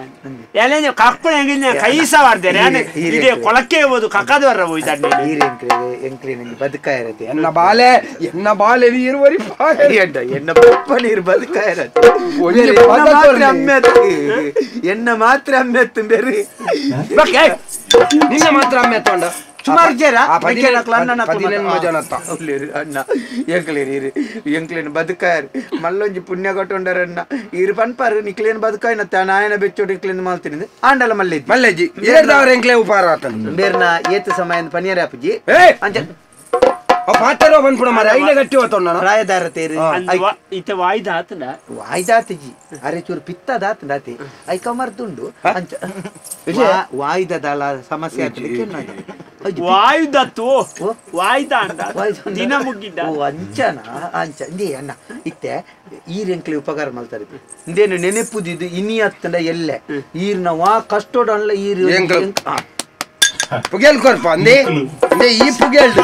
ಎಲ್ಲ ಕಕ್ಕುನ ಹೆಂಗಿನ ಕೈಸ ವಾರ್ದೇನೆ ಇದೇ ಕೊಳಕ್ಕೆ ಹೋದು ಕಕ್ಕದ ವರ್ರ ಹೋಯ್ತಾನೆ ಎಂಕ್ಲೇನ ಬದುಕಾಯಿರತ್ತೆ ಎನ್ನ ಬಾಲೆ ಎನ್ನ ಬಾಲೆ ನೀರು ವರಿ ಎನ್ನ ಪಪ್ಪ ನೀರು ಬದುಕಾಯಿರತ್ತೆ ಎನ್ನ ಮಾತ್ರ ಅಮ್ಮೆ ಬೇರೆ ನಿನ್ನ ಮಾತ್ರ ಅಮ್ಮೆ ತೊಂಡ ಸುಮಾರು ಜನ ಅಣ್ಣ ಎಂಕ್ಲೇರಿ ಎಂಕ್ಲೇನು ಬದುಕಾಯರು ಮಲ್ಲೊಂಜಿ ಪುಣ್ಯ ಕೊಟ್ಟೊಂಡರಣ್ಣ ಇರು ಪನ್ಪಾರು ನಿಕ್ಲೇನು ಬದುಕಾಯನ ನಾಯನ ಬೆಚ್ಚೋಡು ಇಕ್ಲೇನು ಮಾಲ್ತೀನಿ ಆಂಡಲ ಮಲ್ಲೆಜ್ಜಿ ಮಲ್ಲೆಜ್ಜಿ ಏರ್ದವ್ರ ಎಂಕ್ಲೇ ಉಪಹಾರ ಆತನ ಬೇರ್ನ ಏತು ಸಮಯ ಪನಿಯರ ಅಪ್ಪಜಿ ಅಂಚ ಪಾತರೋ ಬಂದ್ಬಿಡ ಮಾರೆ ಐನೆ ಗಟ್ಟಿ ಹೋತೊಂಡ ಪ್ರಾಯದಾರ ತೇರು ಇತ ವಾಯ್ದ ಆತನ ವಾಯ್ದಾತಜಿ ಅರೆ ಚೂರು ಪಿತ್ತದಾತನ ಆತೆ ಐಕ ಮರ್ದುಂಡು ಅಂಚ ವಾಯ್ದದಲ್ಲ ಸಮಸ್ಯೆ ಆಗ್ಲಿಕ್ಕೆ ವಾಯುದತ್ತು ವಾಯ್ದ ಅಂದ ದಿನ ಮುಗಿದ ಓ ಅಂಚನ ಅಂಚ ಇಂದೇ ಅಣ್ಣ ಇತ್ತೆ ಈರೆಂಕ್ಲೆ ಉಪಕಾರ ಮಾಡ್ತಾರೆ ಇಂದೇನು ನೆನೆಪುದಿದ್ದು ಇನಿ ಅತ್ತಂಡ ಎಲ್ಲೆ ಈರ್ನ ವಾ ಕಷ್ಟೋಡಲ್ಲ ಈರು ಪುಗೇಲ್ ಕೊರ್ಪ ಅಂದೆ ಅಂದೆ ಈ ಪುಗೇಲ್ದು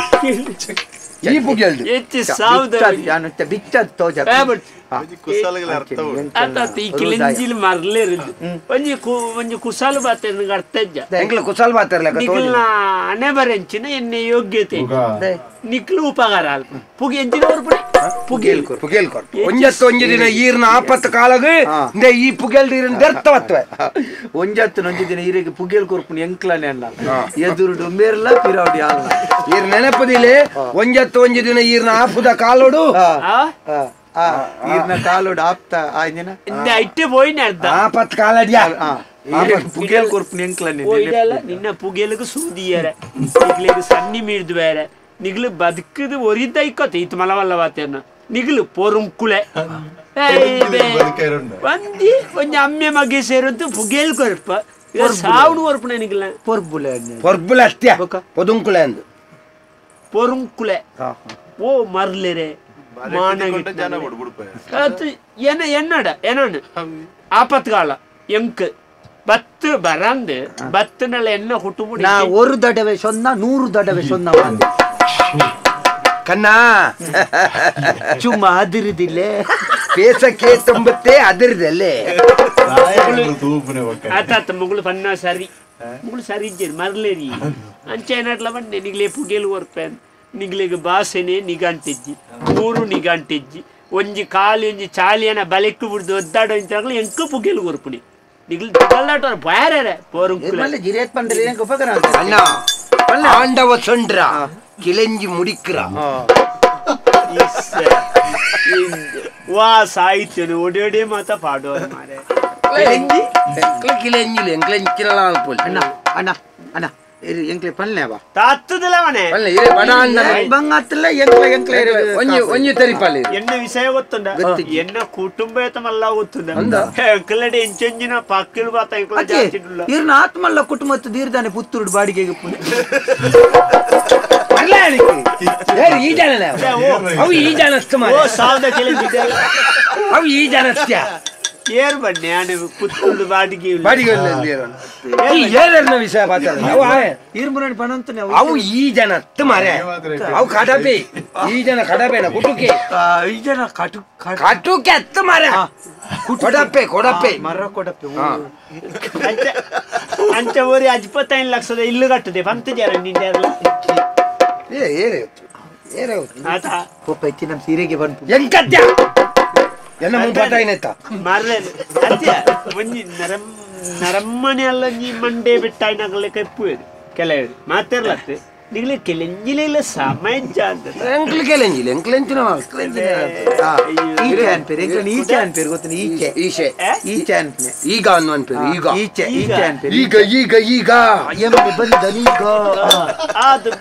ಈ ಪುಗೇಲ್ದು ಎತ್ತಿ ಸಾವುದ ಯಾನು ಬಿಚ್ಚದ ತೋಜ ಆತ ಈ ಕಿಲಿಂಜಿಲ್ ಮರ್ಲೇರಿದ್ದು ಒಂಜಿ ಒಂಜಿ ಕುಸಾಲು ಬಾತೆ ಅರ್ಥ ಇಜ್ಜ ಎಂಕ್ಲ ಕುಸಾಲ್ ಬಾತಿರ್ಲ ನಿಕ್ಲ್ನ ಅಣೆ ಬರೆಂಚಿನ ಎನ್ನೆ ಯೋಗ್ಯತೆ ನಿಕ್ಲು ಉಪಕಾರ ಅಲ್ಪ ಪುಗೆ ಎಂಚಿನ ಪುಡಿ ಪುಗೇಲ್ ಕೊರ್ ಪುಗೇಲ್ ಕೊರ್ ಒಂಜತ್ತು ಒಂಜಿ ದಿನ ಈರ್ನ ಆಪತ್ತು ಕಾಲಗ ಇಂದೆ ಈ ಪುಗೇಲ್ ನೀರಿನ ದರ್ತ ವತ್ವೆ ಒಂಜತ್ತು ಒಂಜಿ ದಿನ ಈರಿಗೆ ಪುಗೇಲ್ ಕೊರ್ಪುನಿ ಎಂಕ್ಲನೆ ಅಣ್ಣ ಎದುರುಡು ಮೇರ್ಲ ಪಿರಾವಡಿ ಅಲ್ಲ ಈರ್ ನೆನಪದಿಲೆ ಒಂಜತ್ತು ಒಂಜಿ ದಿನ ಈರ್ನ ಆಪುದ ಕಾಲೋಡು ಈರ್ನ ಕಾಲೋಡು ಆಪ್ತ ಆಯ್ದಿನ ಇಟ್ಟೆ ಪೋಯಿನ ಅರ್ಧ ಆಪತ್ ಕಾಲಡಿಯ ಪುಗೇಲ್ ಕೊರ್ಪುನಿ ಎಂಕ್ಲನೆ ನಿನ್ನ ಪುಗೇಲಿಗೆ ಸೂದಿಯರೆ ನಿಗ್ಲಿಗೆ ಸನ್ನಿ ಮೀರ್ದು ಬೇರೆ ನಿಗ್ಲು ಬದುಕದು ಒರಿದ್ದ ಇಕ್ಕತ್ತೆ ಇತ್ತು ಮಲವಲ್ಲವಾತೇನ ನಿಗ್ಲು ಪೊರುಂಕುಳೆ ಒಂದಿ ಒಂಜಿ ಅಮ್ಮೆ ಮಗೆ ಸೇರಂತು ಪುಗೇಲ್ ಕೊರ್ಪ ಸಾವುಡು ಕೊರ್ಪುನ ನಿಗ್ಲ ಪೊರ್ಬುಲೆ ಪೊರ್ಬುಲೆ ಅತ್ಯ ಪೊದುಂಕುಳೆ ಅಂದು ಪೊರುಂಕುಳೆ ಓ ಮರ್ಲೆರೆ ಎನ್ನಡ ಎನ್ನಣ ಆಪತ್ಕಾಲ ಎಂಕ್ ಬತ್ತು ಬರಂದು ಬತ್ತನಲ್ಲ ಎನ್ನ ಹುಟ್ಟುಬಿಡಿ ನಾ ஒரு தடவை சொன்னா 100 தடவை சொன்ன மாதிரி ಕண்ணಾ சும்மா அதிருதில்லே பேசக்கே ತೊಂಬತ್ತೇ அதிருದಲ್ಲೇ ಆತಾತ ಮಗಳು ಪನ್ನ ಸರಿ ಮಗಳು ಸರಿ ಇದ್ದೀರಿ ಮರ್ಲೇರಿ ಅಂಚೆ ಏನಾಟ್ಲ ಬಂಡೆ ನಿಗ್ಲೇ ಪುಗೇಲು ಕೊರ್ಪೇನ್ ನಿಗ್ಲಿಗೆ ಬಾಸೆನೆ ನಿಗಂಟಿಜ್ಜಿ ಮೂರು ನಿಗಂಟಿಜ್ಜಿ ಒಂಜಿ ಕಾಲಿ ಒಂಜಿ ಚಾಲಿಯನ ಬಲೆಕ್ಕು ಬಿಡ್ದು ಒದ್ದಾಡೋ ಇಂತಾಗಲೂ ಎಂಕು ಪುಗೇಲು ಕೊರ್ಪುನಿ ನಿಗ್ಲು ದಿಗಲ್ಲಾಟ ಬಾರೆ ಪೋರುಂಕುಲೆ ಜಿರೇತ್ ಪಂಡ್ರೆ எனக்கு உபகாரம் ಅಣ್ಣ ಆಂಡವ ಸೊಂಡ್ರ ಕಿಲೆಂಜಿ ಮುಡಿಕ್ರ ವಾ ಸಾಹಿತ್ಯನು ಒಡೆ ಮಾತ ಪಾಡುವ ಮಾರೆ ಕಿಲೆಂಜಿ ಕಿಲೆಂಜಿ ಎಂಕ್ಲೆಂಚಿನ ಅಣ್ಣ ಅಣ್ಣ ಅಣ್ಣ ಎಂಕ್ಲೆ ಪಲ್ಲೆ ಬಾ ತಾತ್ತದಲ್ಲ ಮನೆ ಪಲ್ಲೆ ಇರೆ ಬಡ ಅಣ್ಣ ಬಂಗಾತ್ತಲ್ಲ ಎಂಕ್ಲೆ ಎಂಕ್ಲೆ ಒಂಜಿ ಒಂಜಿ ತರಿ ಪಲ್ಲೆ ಎನ್ನ ವಿಷಯ ಗೊತ್ತುಂಡ ಎನ್ನ ಕುಟುಂಬ ಗೊತ್ತುಂಡ ಎಂಕ್ಲೆಡೆ ಎಂಚೆಂಜಿನ ಪಕ್ಕಿಲು ಬಾತ ಎಂಕ್ಲೆ ಜಾಸ್ತಿ ಇರ್ನ ಆತ್ಮಲ್ಲ ಕುಟುಂಬತ್ತು ದೀರ್ದಾನೆ ಪುತ್ತೂರು ಬಾಡಿಗೆಗೆ ಪುಣೆ ಈ ಜನ ಅವು ಈ ಜನಸ್ತು ಓ ಸಾವಿರದ ಕೆಲ ಅವು ಈ ಜನಸ್ತ್ಯ ಏರ್ ಬನ್ನಿ ಆನೆ ಪುತ್ತೂರು ಬಾಡಿಗೆ ಬಾಡಿಗೆ ಏರರ್ನ ವಿಷಯ ಅವು ಈ ಜನ ಮಾರೆ ಅವು ಕಡಪೆ ಈ ಜನ ಕಡಪೆನ ಕುಟುಕೆ ಈ ಜನ ಕಟು ಕಟುಕೆ ಅತ್ತು ಮಾರೆ ಕೊಡಪೆ ಕೊಡಪೆ ಮರ ಕೊಡಪೆ ಅಂಚೆ ಓರಿ 25 ಲಕ್ಷದ ಇಲ್ಲು ಕಟ್ಟದೆ ಪಂತ ಜನ ನಿಂದೆ ಏ ಏರೆ ಏರೆ ಆತ ಕೋಪ ಇಚ್ಚಿ ನಮ್ಮ ಸೀರೆಗೆ ಬಂದು ಎಂಕತ್ಯ ಎನ್ನ ಮುಂಪಾಟಾಯಿನೆತ್ತ ಮಾರ್ಲೆ ಅತ್ಯ ಒಂಜಿ ನರಮ್ಮನೆ ಅಲ್ಲ ನೀ ಮಂಡೆ ಬಿಟ್ಟಾಯಿನಾಗಲೆ ಕಪ್ಪುವೇರು ಕೆಲವರು ಮಾತಿರ್ಲತ್ತೆ ನಿಗಲೆ ಕೆಲೆಂಜಿಲೆ ಸಮಯ ಎಂಕ್ಲು ಕೆಲೆಂಜಿಲೆ ಎಂಕ್ಲೆಂಚಿನ ಈಚೆ ಅನ್ಪೇರು ಎಂಕ್ಲ ಈಚೆ ಅನ್ಪೇರು ಗೊತ್ತ ಈಚೆ ಈಚೆ ಈಚೆ ಅನ್ಪೆ ಈಗ ಅನ್ನು ಅನ್ಪೇರು ಈಗ ಈಚೆ ಈಚೆ ಅನ್ಪೇರು ಈಗ ಈಗ ಈಗ ಎಮ್ಮೆ ಬಂದನೀಗ ಅದು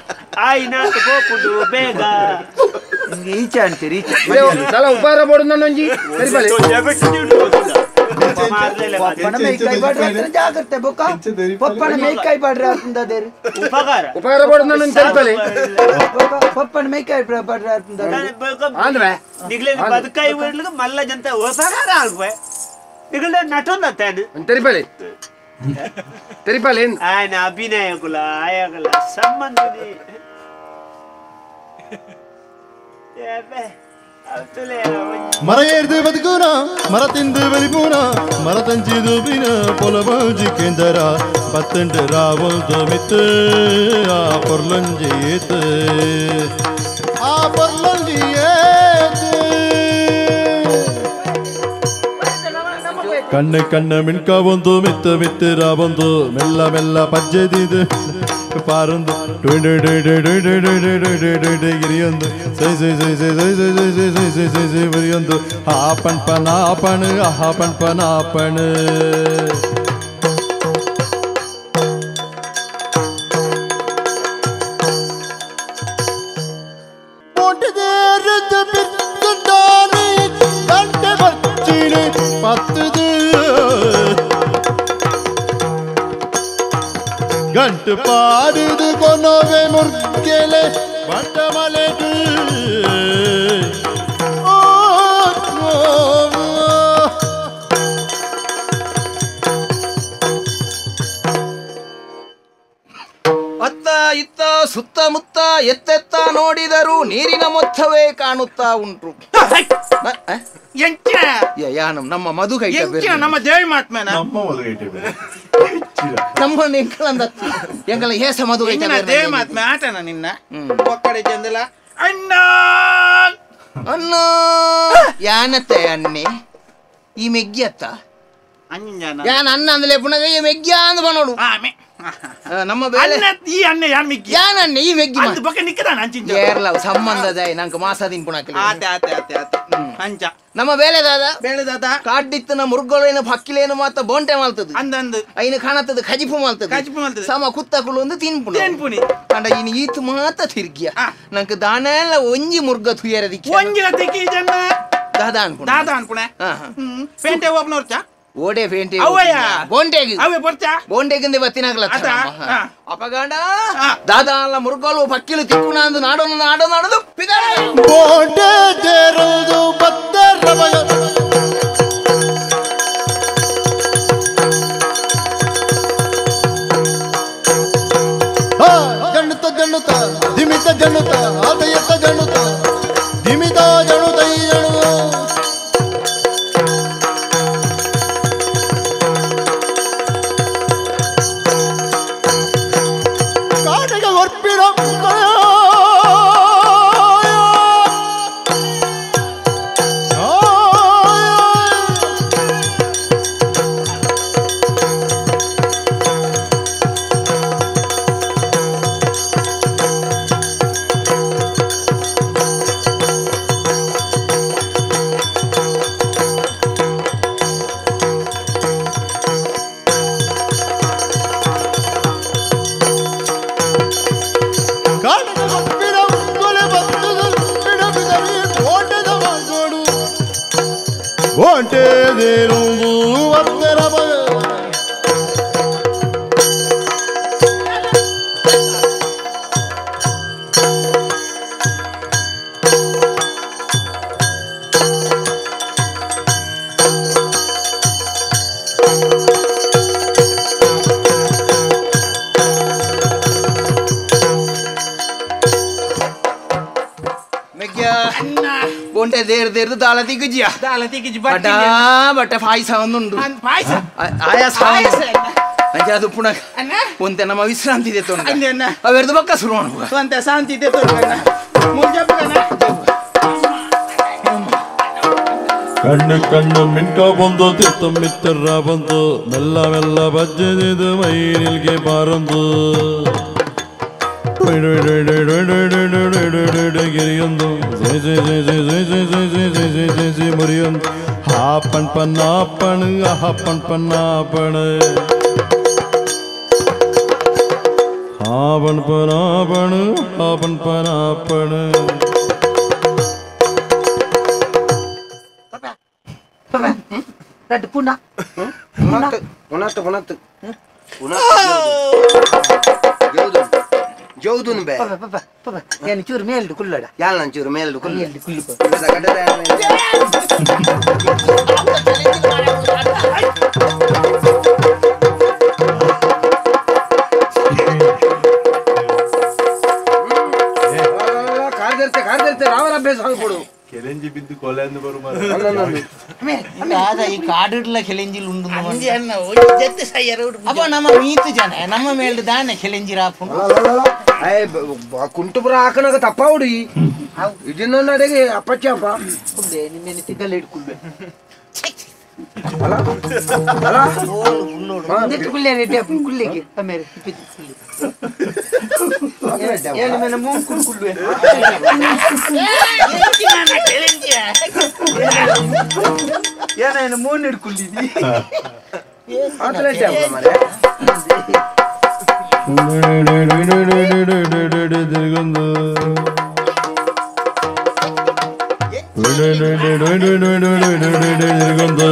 ಆಯ್ನಾತ ಪೋಪುಂಡು ಬೇಗ ಈಚೆ ಅನ್ಪೇರು ಈಚೆ ತಲ ಉಪಾರ ಬೋಡು ನನ್ನೊಂಜಿ ಸರಿ ಪಪ್ಪನ ಮೇಯ್ಕಾಯಿ ಬಾಡ್ರೆ ಜಾಗ್ರತೆ ಬೊಕ್ಕ ಪಪ್ಪನ ಮೇಯ್ಕಾಯಿ ಬಾಡ್ರೆ ಆತಂದಾದೇರು ಉಪಕಾರ ಉಪಕಾರ ಬೋಡು ನನ್ನೊಂಜಿ ಸರಿಪಲೆ ಪಪ್ಪನ ಮೇಯ್ಕಾಯಿ ಬಾಡ್ರೆ ಆತಂದಾದೇರು ಆಂದ್ರೆ ನಿಗ್ಲೆ ಬದುಕಾಯಿ ಊರ್ಲಿಗೆ ಮಲ್ಲ ಜಂತ ಉಪಕಾರ ಆಗುವೆ ನಿಗ್ಲೆ ನಟೊಂದ ತಾನು ತೆರಿಪಲೆ ತೆರಿಪಲೆ ಆಯ್ನ ಅಭಿನಯಗುಲ ಆಯಗಲ ಸಂಬಂಧನಿ ಮರ ಏರ್ದು ಬದುಕುನ ಮರ ತಿಂದು ಬಲಿಪುನ ಮರ ತಂಚಿದು ಬಿನ ಪೊಲಬಂಜಿ ಕೇಂದರ ಪತ್ತಂಡು ರಾವೊಂದು ಮಿತ್ತು ಆ ಪೊರ್ಲಂಜಿ ಏತು ಆ ಪೊರ್ಲಂಜಿ ಏತು ಕಣ್ಣು ಕಣ್ಣು ಮಿಣ್ಕ ಒಂದು ಮಿತ್ತು ಮಿತ್ತು ರಾವೊಂದು ಮೆಲ್ಲ ಮೆಲ್ಲ ಪಜ್ಜೆದಿದು ಪಾರೊಂದು ಗಿರಿಯೊಂದು ಸೈ ಸೈ ಸೈ ಸೈ ಸೈ ಸೈ ಸೈ ಸೈ ಸೈ ಸೈ ಸೈ ಸೈ ಬರಿಯೊಂದು ಆಪಣ್ ಪನಾಪಣ್ ಆಪಣ್ ಪನಾಪಣ್ ಗಂಟು ಪಾಡಿದು ಕೊನವೆ ಮುರ್ಗೆಲೆ ಬಂಟಮಲೆದು ಅತ್ತ ಇತ್ತ ಸುತ್ತಮುತ್ತ ಎತ್ತೆತ್ತ ನೋಡಿದರೂ ನೀರಿನ ಮೊತ್ತವೇ ಕಾಣುತ್ತಾ ಉಂಟು. ನಮ್ಮ ಮಧುಗೈ ನಮ್ಮ ದೇವಿ ಮಾತ್ಮೇನ ನಮ್ಮ ಎಂಕಲಂದ ಎಂಕಲ ಹೇಸ ಮಧುಗೈ ದೇವಿ ಮಾತ್ಮೆ ಆಟನ ನಿನ್ನ ಒಕ್ಕಡೆ ಚಂದಲ ಅಣ್ಣ ಅಣ್ಣ ಯಾನತ್ತೆ ಅಣ್ಣೆ ಈ ಮೆಗ್ಗಿಯತ್ತ ಯಾನ್ ಅಣ್ಣ ಅಂದಲೇ ಪುನಃ ಈ ಮೆಗ್ಗಿಯ ಅಂದ್ ಬನ್ನೋಡು ನಮ್ಮ ಬೇಲೆ ಈ ಅಣ್ಣ ಯಾನ್ ಮೆಗ್ಗಿ ಯಾನ್ ಅಣ್ಣೆ ಈ ಮೆಗ್ಗಿ ಅಂದ್ ಬೊಕ ನಿಕ್ಕದಾನ ಅಂಚಿಂಚ ಏರ್ಲ ಸಂಬಂಧದ ನಂಗೆ ಮಾಸದಿನ್ ಪುಣಕಲಿ ಆತೆ ಆತೆ ಆತೆ ಆತೆ ಅಂಚ ನಮ್ಮ ಬೇಲೆ ದಾದ ಬೇಳೆ ದಾದ ಕಾಡ್ಡಿತ್ತನ ಮುರ್ಗೊಳೇನು ಪಕ್ಕಿಲೇನು ಮಾತ ಬೋಂಟೆ ಮಾಲ್ತದ ಅಂದ ಅಂದ್ ಐನು ಕಾಣತ್ತದ ಖಜಿಪು ಮಾಲ್ತದ ಖಜಿಪು ಮಾಲ್ತದ ಸಮ ಕುತ್ತಕುಲು ಒಂದು ತಿನ್ಪುಣಿ ತಿನ್ಪುಣಿ ಕಂಡ ಇನ್ನು ಈತು ಮಾತ ತಿರ್ಗಿಯ ನಂಗೆ ದಾನೆಲ್ಲ ಒಂಜಿ ಮುರ್ಗ ತುಯರದಿಕ್ಕೆ ಒಂಜಿ ತಿಕ್ಕಿ ಜನ ದಾದ ಅನ್ಪುಣ ದಾದ ಅನ್ಪುಣೆ ಪೇಂಟೆ ಓಪನೋರ್ಚಾ ಓಡೆ ಪೇಂಟೆ ಅವಯ್ಯ ಬೋಂಟೆಗೆ ಅವೇ ಬರ್ಚಾ ಬೋಂಟೆಗಿಂದ ಬತ್ತಿನಾಗಲ ಅಪಗಾಂಡ ದಾದಾ ಅಲ್ಲ ಮುರುಗೋಲು ಪಕ್ಕಿಲು ತಿಕ್ಕುಣ ಅಂದು ನಾಡೋಣ ನಾಡೋ ನಾಡೋದು ಬೋಂಟೆ ತೇರೋದು ಬತ್ತರ ಜಣ್ಣುತ್ತ ಜಣ್ಣುತ್ತ ಧಿಮಿತ ಜಣ್ಣುತ್ತ ಆತಯತ್ತ ಜಣ್ಣುತ್ತ ಧಿಮಿತ ಜಣುತೈ ಜಣು ಬಟ್ಟೆ ಪಾಯಸ ಒಂದುಂಡು ಆಯಾಸ ಅದು ಪುನಃ ಒಂತೆ ನಮ್ಮ ವಿಶ್ರಾಂತಿ ಇದೆ ಅವೆರದು ಪಕ್ಕ ಶುರು ಮಾಡುವ ಶಾಂತಿ ಇದೆ. ಕಣ್ಣು ಕಣ್ಣು ಮಿನ್ಕ ಬಂದು ತಿತ್ತು ಮಿತ್ರ ಬಂದು ಮೆಲ್ಲ ಮೆಲ್ಲ ಬಜ್ಜದಿದು ಮೈನಿಲ್ಗೆ ಬಾರಂದು ಗಿರಿಯೊಂದು ಮುರಿಯೊಂದು ಹಾಪಣ್ ಪನ್ನಾಪಣು ಅಹಪಣ್ ಪನ್ನಾಪಣು ಹಾಪಣ್ ಪನಾಪಣು ಹಾಪಣ್ ಪನಾಪಣು. ரெண்டு புண்ணா புண்ணாத்து புண்ணாத்து புண்ணாத்து ಜೌದುನ್ ಬೇ ಪಾಪ ಪಾಪ ಏನು ಚೂರು ಮೇಲ್ಡು ಕುಲ್ಲಡ ಯಾಲ್ ನನ್ ಚೂರು ಮೇಲ್ಡು ಕುಲ್ಲು ಕುಲ್ಲು ಕಾರ್ದರ್ತೆ ಕಾರ್ದರ್ತೆ ರಾವರ ಅಭ್ಯಾಸ ಆಗ್ಬಿಡು ಕೆಲೆಂಜಿ ಬಿದ್ದು ಕೊಲೆ ಅಂದು ಬರು ಈ ಕಾಡಿಡ್ಲ ಕೆಲೆಂಜಿಲ್ ಉಂಡು ಅಪ್ಪ ನಮ್ಮ ಮೀತು ಜನ ನಮ್ಮ ಮೇಲ್ಡು ದಾನೆ ಕೆಲೆಂಜಿ ರಾಪು ಕುಂಟುಪುರ ಹಾಕನಾಗ ತಪ್ಪಾವುಡಿ ಇದನ್ನ ಅಡಿಗೆ ಅಪ್ಪಚ್ಚಿ ಅಪ್ಪ ನಿನ್ನೆ ತಿಗಲ್ ಹಿಡ್ಕೊಳ್ಬೇಕು ಕುಳ್ಳಿಗೆ ಆಮೇಲೆ ಏನೇನು ಮೂನ್ ಹಿಡ್ಕೊಂಡಿದ್ದಿ ತಿರುಗೊಂದು ತಿರುಗೊಂದು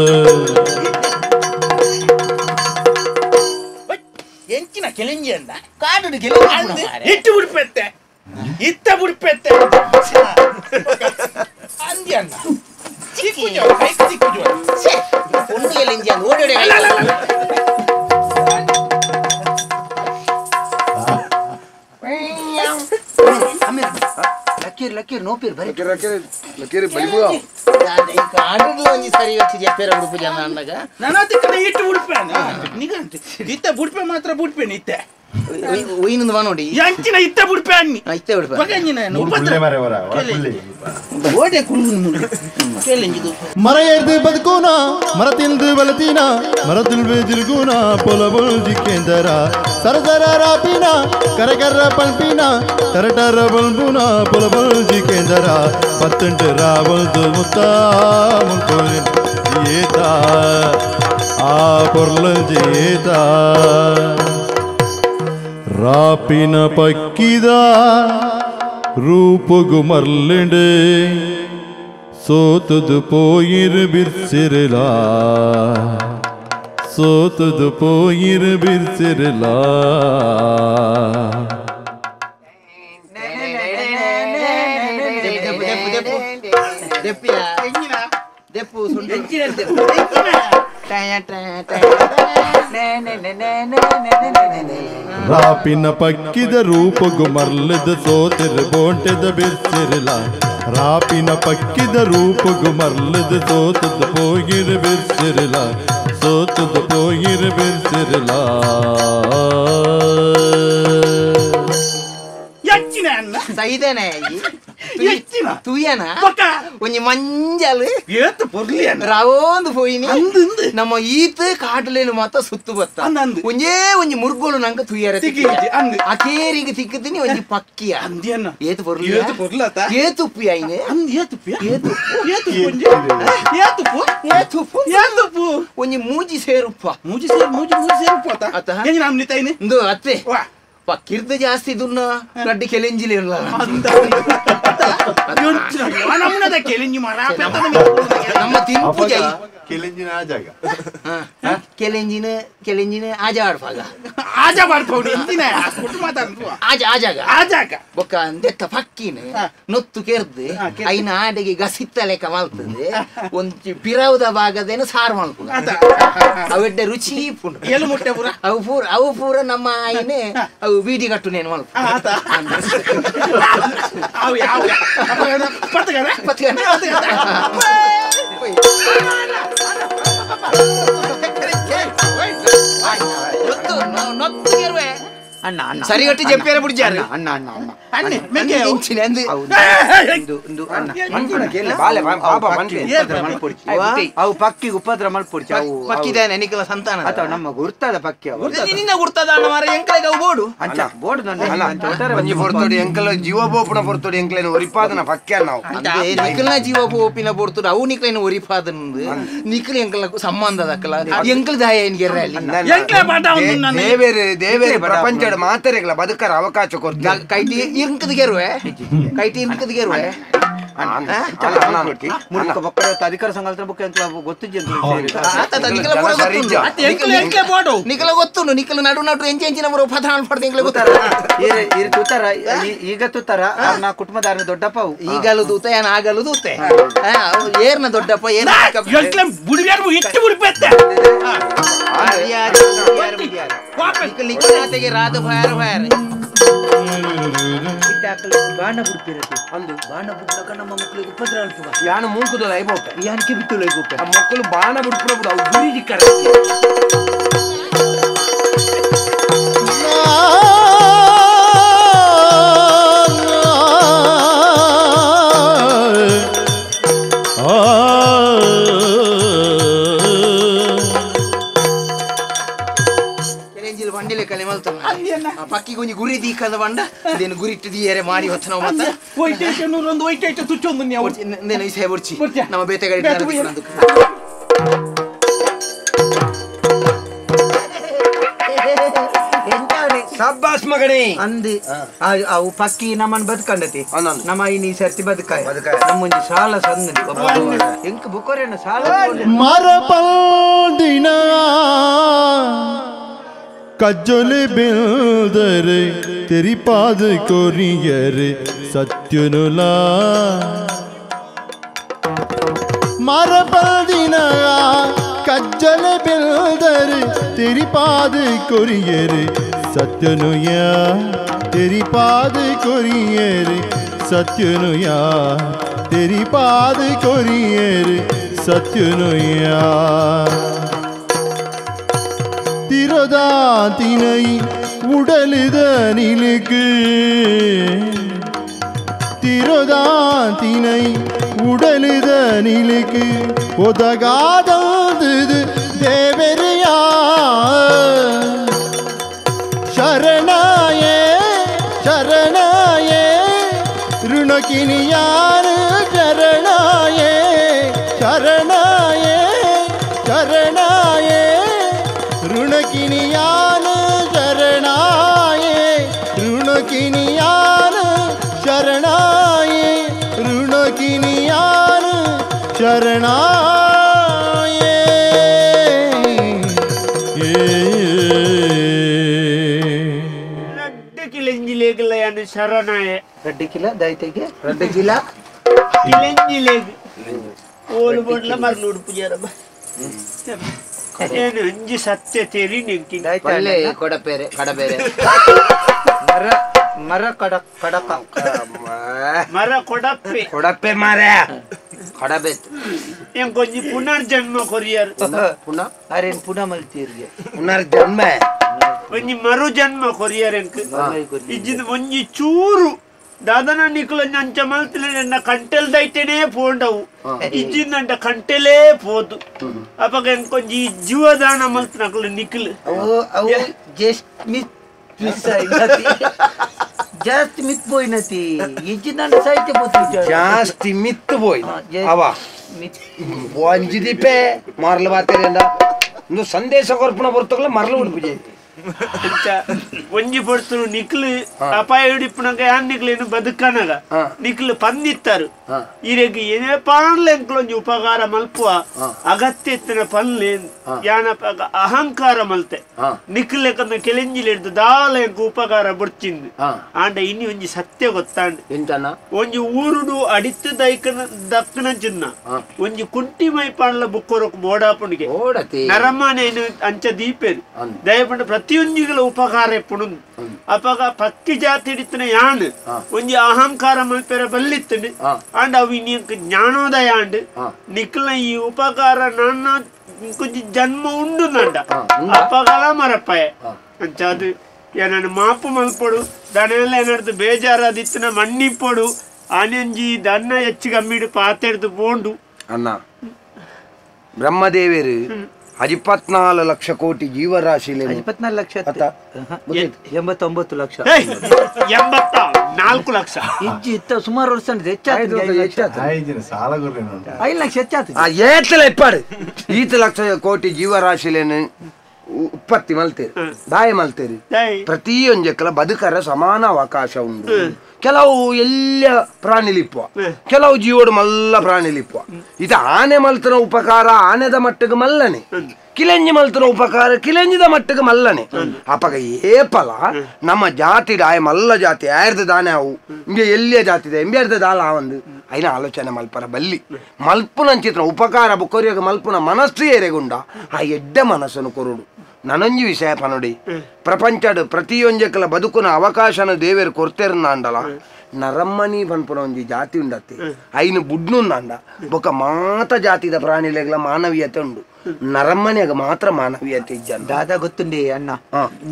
ಎಂಚಿನ ಕೆಲೆಂಜಿ ಅಂದ ಕಾಡು ಕೆಲೆಂಜಿ ಇಟ್ಟು ಬಿಡ್ಪೆತ್ತೆ ಇತ್ತ ಬಿಡ್ಪೆತ್ತೆ ಅಂದಿ ಅಣ್ಣ ಚಿಕ್ಕುಜೋ ಕೈ ಚಿಕ್ಕುಜೋ ಒಂದು ಕೆಲೆಂಜಿ ಅಂದ ಓಡಿ ಲಕ್ಕೀರ್ ಲಕ್ಕೀರ್ ನೋಪೀರ್ ಬರೀ ಲಕ್ಕೀರ್ ಲಕ್ಕೀರ್ ಬಲಿಬುವ ಈ ಕಾಡುಡ್ಲ ಒಂಜಿ ಸರಿ వచ్చి చెప్పారు ఉడుపు జన అన్నగా నానాతి కడ ఇట్టు ఉడిపాను నిగంటి ఇత్త బుడిపే మాత్ర బుడిపేను ఇత్త ಒಯ್ನೊಂದು ನೋಡಿ ಎಂಚಿನ ಇತ್ತ ಬುಡಿಪೆ ಅನ್ನಿ ಇತ್ತ ಬುಡಿಪೆ ಪಗಂಜಿನ ಓಡೆ ಕುಲ್ಲು ಕೆಲೆಂಜಿದು ಮರ ಏರ್ದು ಬದುಕೂನ ಮರ ತಿಂದು ಬಲತೀನ ಮರ ತಿಲ್ವೆ ತಿರುಗೂನ ಪೊಲಬೊಲ್ಜಿ ಕೇಂದರ ಸರಸರ ರಾಪಿನ ಕರಕರ ಪಲ್ಪಿನ ಟರಟರ ಬಲ್ಬುನ ಪೊಲಬೊಲ್ಜಿ ಕೇಂದರ ಪತ್ತಂಟು ರಾವಲ್ದು ಮುತ್ತ ಮುಲ್ಕೋರಿ ಏತ ಆ ಪೊರ್ಲಂಜಿ ಏತ ರಾಪಿನ ಪಕ್ಕಿದ ರೂಪುಗು ಮರ್ಲಿಂಡೆ ಸೋತುದು ಪೋಯಿರು ಬಿರ್ಸಿರಲಾ ಸೋತುದು ಪೋಯಿರು ಬಿರ್ಸಿರಲಾ. ರಾಪಿನ ಪಕ್ಕಿದ ರೂಪಗು ಮರ್ಲದ ಸೋತಿರ ಬೋಂಟೆದ ಬಿರ್ಸಿರಲ ರಾಪಿನ ಪಕ್ಕಿದ ರೂಪಗು ಮರ್ಲದ ಸೋತದ ಪೋಗಿರು ಬಿರ್ಸಿರಲ ಸೋತದ ಪೋಗಿರು ಬಿರ್ಸಿರಲ. ಸೈದನೆ ತುಯ್ಯನ ಒಂಜಿ ಮಂಜಲ್ ರಾವೊಂದು ಪೋಯಿನಿ ನಮ್ಮ ಈತ ಕಾಟುಲೇನು ಮಾತ್ರ ಸುತ್ತು ಬತ್ತ ಒಂಜೇ ಒಂಜಿ ಮುರ್ಗೋಲು ನಂಕ ತುಯ್ಯರ ಅಕೇರಿಗೆ ತಿಕ್ಕುತ್ತೀನಿ ಒಂಜಿ ಪಕ್ಕಿಯ ಏತು ಪೊರ್ಲು ಏತುಪ್ಪು ಐನೆ ಏತುಪ್ಪು ಒಂಜಿ ಮೂಜಿ ಸೇರುಪ್ಪ ಮೂಜಿ ಸೇರು ಮೂಜಿ ಮೂಜಿ ಸೇರುಪ್ಪ ಇಂದು ಅತ್ತೆ ಪಕ್ಕಿರ್ದ ಜಾಸ್ತಿ ದುನ್ನ ರಡ್ಡಿ ಕೆಲೆಂಜಿಲಿ ನಮ್ಮ ತಿಂಪು ಜೈ ಕೆಲೆಂಜಿನ ಆಜಾಗ ಕೆಲೆಂಜಿನ ಕೆಲೆಂಜಿನ ಆಜ ಆಡ್ಪಾಗ ಆಜ ಮಾಡ್ಪೌಡು ಎಂತಿನ ಆಜ ಆಜಾಗ ಆಜಾಗ ಬೊಕ್ಕ ಅಂದೆತ್ತ ಪಕ್ಕಿನ ನೊತ್ತು ಕೆರ್ದು ಐನ ಆಡೆಗೆ ಗಸಿತ್ತ ಲೆಕ್ಕ ಮಲ್ತದೆ ಒಂಜಿ ಪಿರವುದ ಭಾಗದೇನು ಸಾರು ಮಲ್ಪುಗ ಅವೆಡ್ಡ ರುಚಿ ಪುಂಡು ಎಲು ಮುಟ್ಟೆ ಪೂರ ಅವು ಪೂರ ಅವು ಪೂರ ನಮ್ಮ ಆಯ್ನೆ ಅವು ಬೀಡಿ ಕಟ್ಟುನೇನು ಮಲ್ಪ ಅವು ಯಾವ ಪತ್ಗನ ಪತ್ಗನ ನೊತ್ತು ನೊತ್ತು ಕೆರುವೆ. ಅಣ್ಣ ಅಣ್ಣ ಸರಿಗಟ್ಟಿ ಜೆಪ್ಪೇರ ಬುಡ್ಜಾರು ಅಣ್ಣ ಅಣ್ಣ ಅಣ್ಣ ಅಣ್ಣೆ ಮೆಂಗೆ ಇಂಚಿನ ಅಂದು ಇಂದು ಇಂದು ಅಣ್ಣ ಕೇಳಿ ಬಾಲೆ ಬಾಬಾ ಮನ್ಪೆ ಅವು ಪಕ್ಕಿಗೆ ಉಪದ್ರ ಮಲ್ಪೊಡ್ಚಿ ಅವು ಪಕ್ಕಿದಾನೆ ನಿಕಲ ಸಂತಾನ ಅಥವಾ ನಮ್ಮ ಗುರ್ತದ ಪಕ್ಕಿ ಅವು ನಿನ್ನ ಗುರ್ತದ ಅಣ್ಣ ಮಾರ ಎಂಕಲೆಗೆ ಅವು ಬೋಡು ಅಂಚ ಬೋಡು ನನ್ನ ಅಂಚ ಒಟ್ಟಾರೆ ಒಂಜಿ ಪೊರ್ತೋಡಿ ಎಂಕಲ ಜೀವ ಬೋಪುನ ಪೊರ್ತೋಡಿ ಎಂಕಲೇನು ಒರಿಪಾದನ ಪಕ್ಕೆ ನಾವು ನಿಕಲ್ನ ಜೀವ ಬೋಪಿನ ಪೊರ್ತೋಡು ಅವು ನಿಕಲೇನು ಒರಿಪಾದನ ನಿಕಲ್ ಎಂಕಲ್ನ ಸಂಬಂಧದಕ್ಕಲ ಎಂಕಲ್ ದಾಯ ದೇವೇರು ದೇವೇರು ಪ್ರಪಂಚದ ಮಾತೆರೆಗಳ ಬದುಕರ ಅವಕಾಶ ಕೊಡ್ತಾರೆ ಕೈಟಿ ಇರ್ಕದ ಗೆರುವೆ ಕೈಟಿ ಇರ್ಕದ ಗೆರುವೆ ಅಧಿಕಾರ ಸಂಘ ಬುಕ್ ಗೊತ್ತು ನಿಕಲ ಗೊತ್ತು ನಿಕಲ ನಡು ನಡು ಎಂಚ ಎಂಚಿನ ಬರೋ ಪದ ಪಡ್ದು ಎಂಕ್ಲೆ ಗೊತ್ತಾರ ತೂತಾರ ಈಗ ತೂತಾರ ನಾ ಕುಟುಂಬದಾರನ ದೊಡ್ಡಪ್ಪ ಈಗಲೂ ದೂತೆ ಏನ್ ಆಗಲು ದೂತೆ ಏರ್ನ ದೊಡ್ಡಪ್ಪ ಏನ ರಾಧ ಫಾಯರ್ ಫಾಯರ್ ಬಾಣ ಬಿಡ್ತಿರತ್ತೆ ಅಂದು ಬಾಣ ಬಿಡ್ಲಕ ನಮ್ಮ ಮಕ್ಕಳಿಗೆ ಉಪದ್ರ ಅಲ್ಪುಗ ಯಾನ ಮೂಕುದಲ್ಲ ಐಬೋಟೆ ಯಾನಕ್ಕೆ ಬಿತ್ತುಲ್ಲ ಐಬೋಟೆ ಆ ಮಕ್ಕಳು ಬಾಣ ಬಿಡ್ಪುರ ಬಿಡು ಅವು ಗುರಿ ದಿಕ್ಕರ ಪಕ್ಕಿ ಗೊಂಜಿ ಗುರಿ ದೀಕದ ಬಂಡ ಇದೇನು ಗುರಿ ಇಟ್ಟು ದೀಯರೆ ಮಾಡಿ ಹೊತ್ತು ನಾವು ಮತ್ತೆ ನೂರೊಂದು ಒಯ್ಟ್ ಐಟೆ ತುಚ್ಚೊಂದು ನೀವು ನೇನು ಈ ಬುರ್ಚಿ ನಮ್ಮ ಬೇತೆಗಾಡಿ ಸಬ್ಬಾಸ್ ಮಗನೇ ಅಂದು ಅವು ಪಕ್ಕಿ ನಮ್ಮನ್ನು ಬದುಕಂಡತಿ ನಮ್ಮ ಇನ್ನು ಈ ಸರ್ತಿ ಬದುಕಾಯ ನಮ್ಮೊಂಜಿ ಸಾಲ ಸಂದ ಎಂಕ್ ಬುಕೋರೇನ ಸಾಲ ಮರಪಲ್ದಿನ ಕಜ್ಜೊಲೆ ಬಿಲ್ದರೆ ತೆರಿಪಾದ ಕೊರಿಯರೆ ಸತ್ಯನುಲ ಮರಪಲ್ದಿನ ಕಜ್ಜಲೆ ಬಿಲ್ದರೆ ತೆರಿಪಾದ ಕೊರಿಯರೆ ಸತ್ಯನುಯ ತೆರಿಪಾದ ಕೊರಿಯರೆ ಸತ್ಯನುಯ ತೆರಿಪಾದ ಕೊರಿಯರೆ ಸತ್ಯನುಯ ತಿರದಾತಿனை உடலிதனிலுக்கு திரதாத்தினை உடலிதனிலுக்கு உதகாதது தேவரியா ಶರಣಾಯೇ ಶರಣಾಯೇ ಋಣಕಿನಿಯಾರು ಶರಣಾಯೇ ಶರಣಾಯೇ ಶರಣಾಯೇ ಋಣಕಿನಿಯಾನ ಶರಣಾಯೇ ಋಣಕಿನಿಯಾನ ಶರಣಾಯೇ ಋಣಕಿನಿಯಾನ ಶರಣಾಯೇ ಶರಣಾಯೇ ರಡ್ಡು ಕಿಲ ದೈತೆಗೆ ರಡ್ಡು ಕಿಲ ಕಿಲೆಂಜಿಲೇಗ್ ಓಲು ಬೋಡ್ಲ ಮರ್ಲು ಉಡುಪು ಜರಬ ಏನು ಅಂಜಿ ಸತ್ಯ ತೇರಿ ನಿಂಕಿ ಒಳ್ಳೆ ಕೊಡಪೇರೆ ಕಡಬೇರೆ ಮರ ಮರ ಕಡ ಕಡಕ ಮರ ಕೊಡಪ್ಪೆ ಕೊಡಪ್ಪೆ ಮಾರ ಕಡಬೆ ಎಂಕೊಂಜಿ ಪುನರ್ಜನ್ಮ ಕೊರಿಯರ್ ಪುನಃ ಅರೇನ್ ಪುನಃ ಮಲ್ತೀರ್ಗೆ ಪುನರ್ಜನ್ಮ ಒಂಜಿ ಮರು ಜನ್ಮ ಕೊರಿಯರ್ ಎಂಕ್ ಇಜ್ಜಿದ ಒಂಜಿ ಚೂರು ದಾದನ ನಿಕುಲ ಅಂಚ ಮಲ್ತಿಲ ನನ್ನ ಕಂಟೆಲ್ ದೈಟೇನೇ ಪೋಂಡವು ಇಜ್ಜಿಂದಂಟ ಕಂಟೆಲೇ ಪೋದು ಅಪಗ ಎಂಕೊಂಜಿ ಜೀವದಾನ ಮಲ್ತಿನಕುಲು ನಿಕುಲು ಅವು ಅವು just miss miss అయినది ಜಾಸ್ತಿ ಮಿತ್ పోయినది ಇಜ್ಜಿಂದಂಟ ಸಾಹಿತ್ಯ ಪೋತು ಜಾಸ್ತಿ ಮಿತ್ ಪೋಯಿ ಅವ ಒಂಜಿ ದೀಪೆ ಮರಲು ಬಾತೇರಿಂದ ಸಂದೇಶ ಕೊರ್ಪುನ ಪೊರ್ತುಗಳ ಮರಲು ಉಡುಪು ಜೈತಿ ಒಂಜಿ ಪೊರ್ತುಲು ನಿಕ್ಲು ಅಪಾಯ ಹಿಡಿಪುನಗ ಯಾನ್ ನಿಕ್ಲೇನು ಬದುಕನಗ ನಿಕ್ಲು ಪಂದಿತ್ತಾರು ಇರೆಗ್ ಏನೇ ಪಾನ್ಲೆ ಎಂಕ್ಲೊಂಜಿ ಉಪಕಾರ ಮಲ್ಪುವ ಅಗತ್ಯ ಇತ್ತಿನ ಪನ್ಲೆ ಯಾನಪಗ ಅಹಂಕಾರ ಮಲ್ತೆ ನಿಕ್ಲೆಕಂದ ಕೆಲೆಂಜಿಲೆ ಹಿಡ್ದು ದಾಲ ಎಂಕ್ ಉಪಕಾರ ಬುಡ್ಚಿಂದು ಆಂಡ ಇನಿ ಒಂಜಿ ಸತ್ಯ ಗೊತ್ತಾಂಡ್ ಒಂಜಿ ಊರುಡು ಅಡಿತ ದೈಕನ ದಕ್ಕನ ಚಿನ್ನ ಒಂಜಿ ಕುಂಟಿ ಮೈ ಪಾನ್ಲ ಬುಕ್ಕೊರಕ್ ಬೋಡಾಪುಣಿಗೆ ನರಮಾನೇನು ಅಂಚ ದೀಪೇರು ದಯಪಂಡ ಪ್ರತಿಯೊಂಜಿಗಳ ಉಪಕಾರ ಎಪ್ಪುಡು ಅಪಗ ಪಕ್ಕಿ ಜಾತಿ ಹಿಡಿತನ ಯಾನ್ ಒಂಜಿ ಅಹಂಕಾರ ಮಲ್ಪೆರ ಬಲ್ಲಿತ್ತನು ಆಂಡ ಅವು ಇನ್ನಿಂಕ ಜ್ಞಾನೋದಯ ಆಂಡ್ ನಿಕ್ಲ ಈ ಉಪಕಾರ ನನ್ನ ಕೊಂಚ ಜನ್ಮ ಉಂಡು ನಂಡ ಅಪಗಲ ಮರಪಾಯ ಅಂಚ ಅದು ಏನನ್ನು ಮಾಪು ಮಲ್ಪೊಡು ದನೆಲ್ಲ ಏನಾಡ್ದು ಬೇಜಾರಾದಿತ್ತಿನ ಮಣ್ಣಿಪ್ಪೊಡು ಆನೆಂಜಿ ದನ್ನ ಹೆಚ್ಚು ಕಮ್ಮಿಡು ಪಾತೆಡ್ದು ಪೋಂಡು ಅಣ್ಣ ಬ್ರಹ್ಮದೇವರು 24 ಲಕ್ಷ ಕೋಟಿ ಜೀವರಾಶಿ 24 ಲಕ್ಷ 89 ಲಕ್ಷ 84 ಲಕ್ಷ ಇಜ್ಜಿ ಇತ್ತ ಸುಮಾರು ವರ್ಷ ಹೆಚ್ಚಾಯ್ತು 5 ಲಕ್ಷ ಹೆಚ್ಚಾಯ್ತು ಏತಲ ಇಪ್ಪಾಡು ಈತ ಲಕ್ಷ ಕೋಟಿ ಜೀವರಾಶಿಲೇನು ಉತ್ಪತ್ತಿ ಮಲ್ತೇರಿ ದಾಯ ಮಲ್ತೇರಿ ಪ್ರತಿಯೊಂಜಕ್ಕಲ ಬದುಕರ ಸಮಾನ ಅವಕಾಶ ಉಂಟು. ಕೆಲವು ಎಲ್ಲ ಪ್ರಾಣಿಲಿಪ್ಪ ಕೆಲವು ಜೀವೋಡು ಮಲ್ಲ ಪ್ರಾಣಿಲಿಪ್ಪ ಇದು ಆನೆ ಮಲ್ತನ ಉಪಕಾರ ಆನೆದ ಮಟ್ಟಕ್ಕೆ ಮಲ್ಲನೆ ಕಿಲೆಂಜಿ ಮಲ್ತನ ಉಪಕಾರ ಕಿಲೆಂಜಿದ ಮಟ್ಟಕ್ಕೆ ಮಲ್ಲನೆ ಅಪಗ ಏಪಲ ನಮ್ಮ ಜಾತಿ ಆಯ ಮಲ್ಲ ಜಾತಿ ಆಯ್ದ ದಾನೆ ಅವು ಇಂಬೆ ಎಲ್ಲಿಯ ಜಾತಿದೆ ಎಂಬೆರ್ದ ದಾಲ ಒಂದು ಐನ ಆಲೋಚನೆ ಮಲ್ಪರ ಬಲ್ಲಿ ಮಲ್ಪುನಂಚಿತ್ರ ಉಪಕಾರ ಬೊಕ್ಕೊರಿಯಾಗ ಮಲ್ಪುನ ಮನಸ್ಸು ಏರೆಗುಂಡ ಆ ಎಡ್ಡ ಮನಸ್ಸನ್ನು ಕೊರುಡು. ನನಂಜಿ ವಿಷಯ ಪನೊಡಿ ಪ್ರಪಂಚಡ್ ಪ್ರತಿಯೊಂಜಕ್ಕಲ ಬದುಕುನ ಅವಕಾಶನ ದೇವೇರು ಕೊರ್ತೆರ್ನಾಂಡಲ ನರಮ್ಮನಿ ಪನ್ಪುನ ಒಂಜಿ ಜಾತಿ ಉಂಡತ್ತೆ ಐನು ಬುಡ್ನುಂದಾಂಡ ಬೊಕ್ಕ ಮಾತ ಜಾತಿದ ಪ್ರಾಣಿಲೆಗ್ಲ ಮಾನವೀಯತೆ ಉಂಡು ನರಮ್ಮನಿಯಾಗ ಮಾತ್ರ ಮಾನವೀಯತೆ ಇಜ್ಜ. ದಾದಾ ಗೊತ್ತುಂಡಿ ಅಣ್ಣ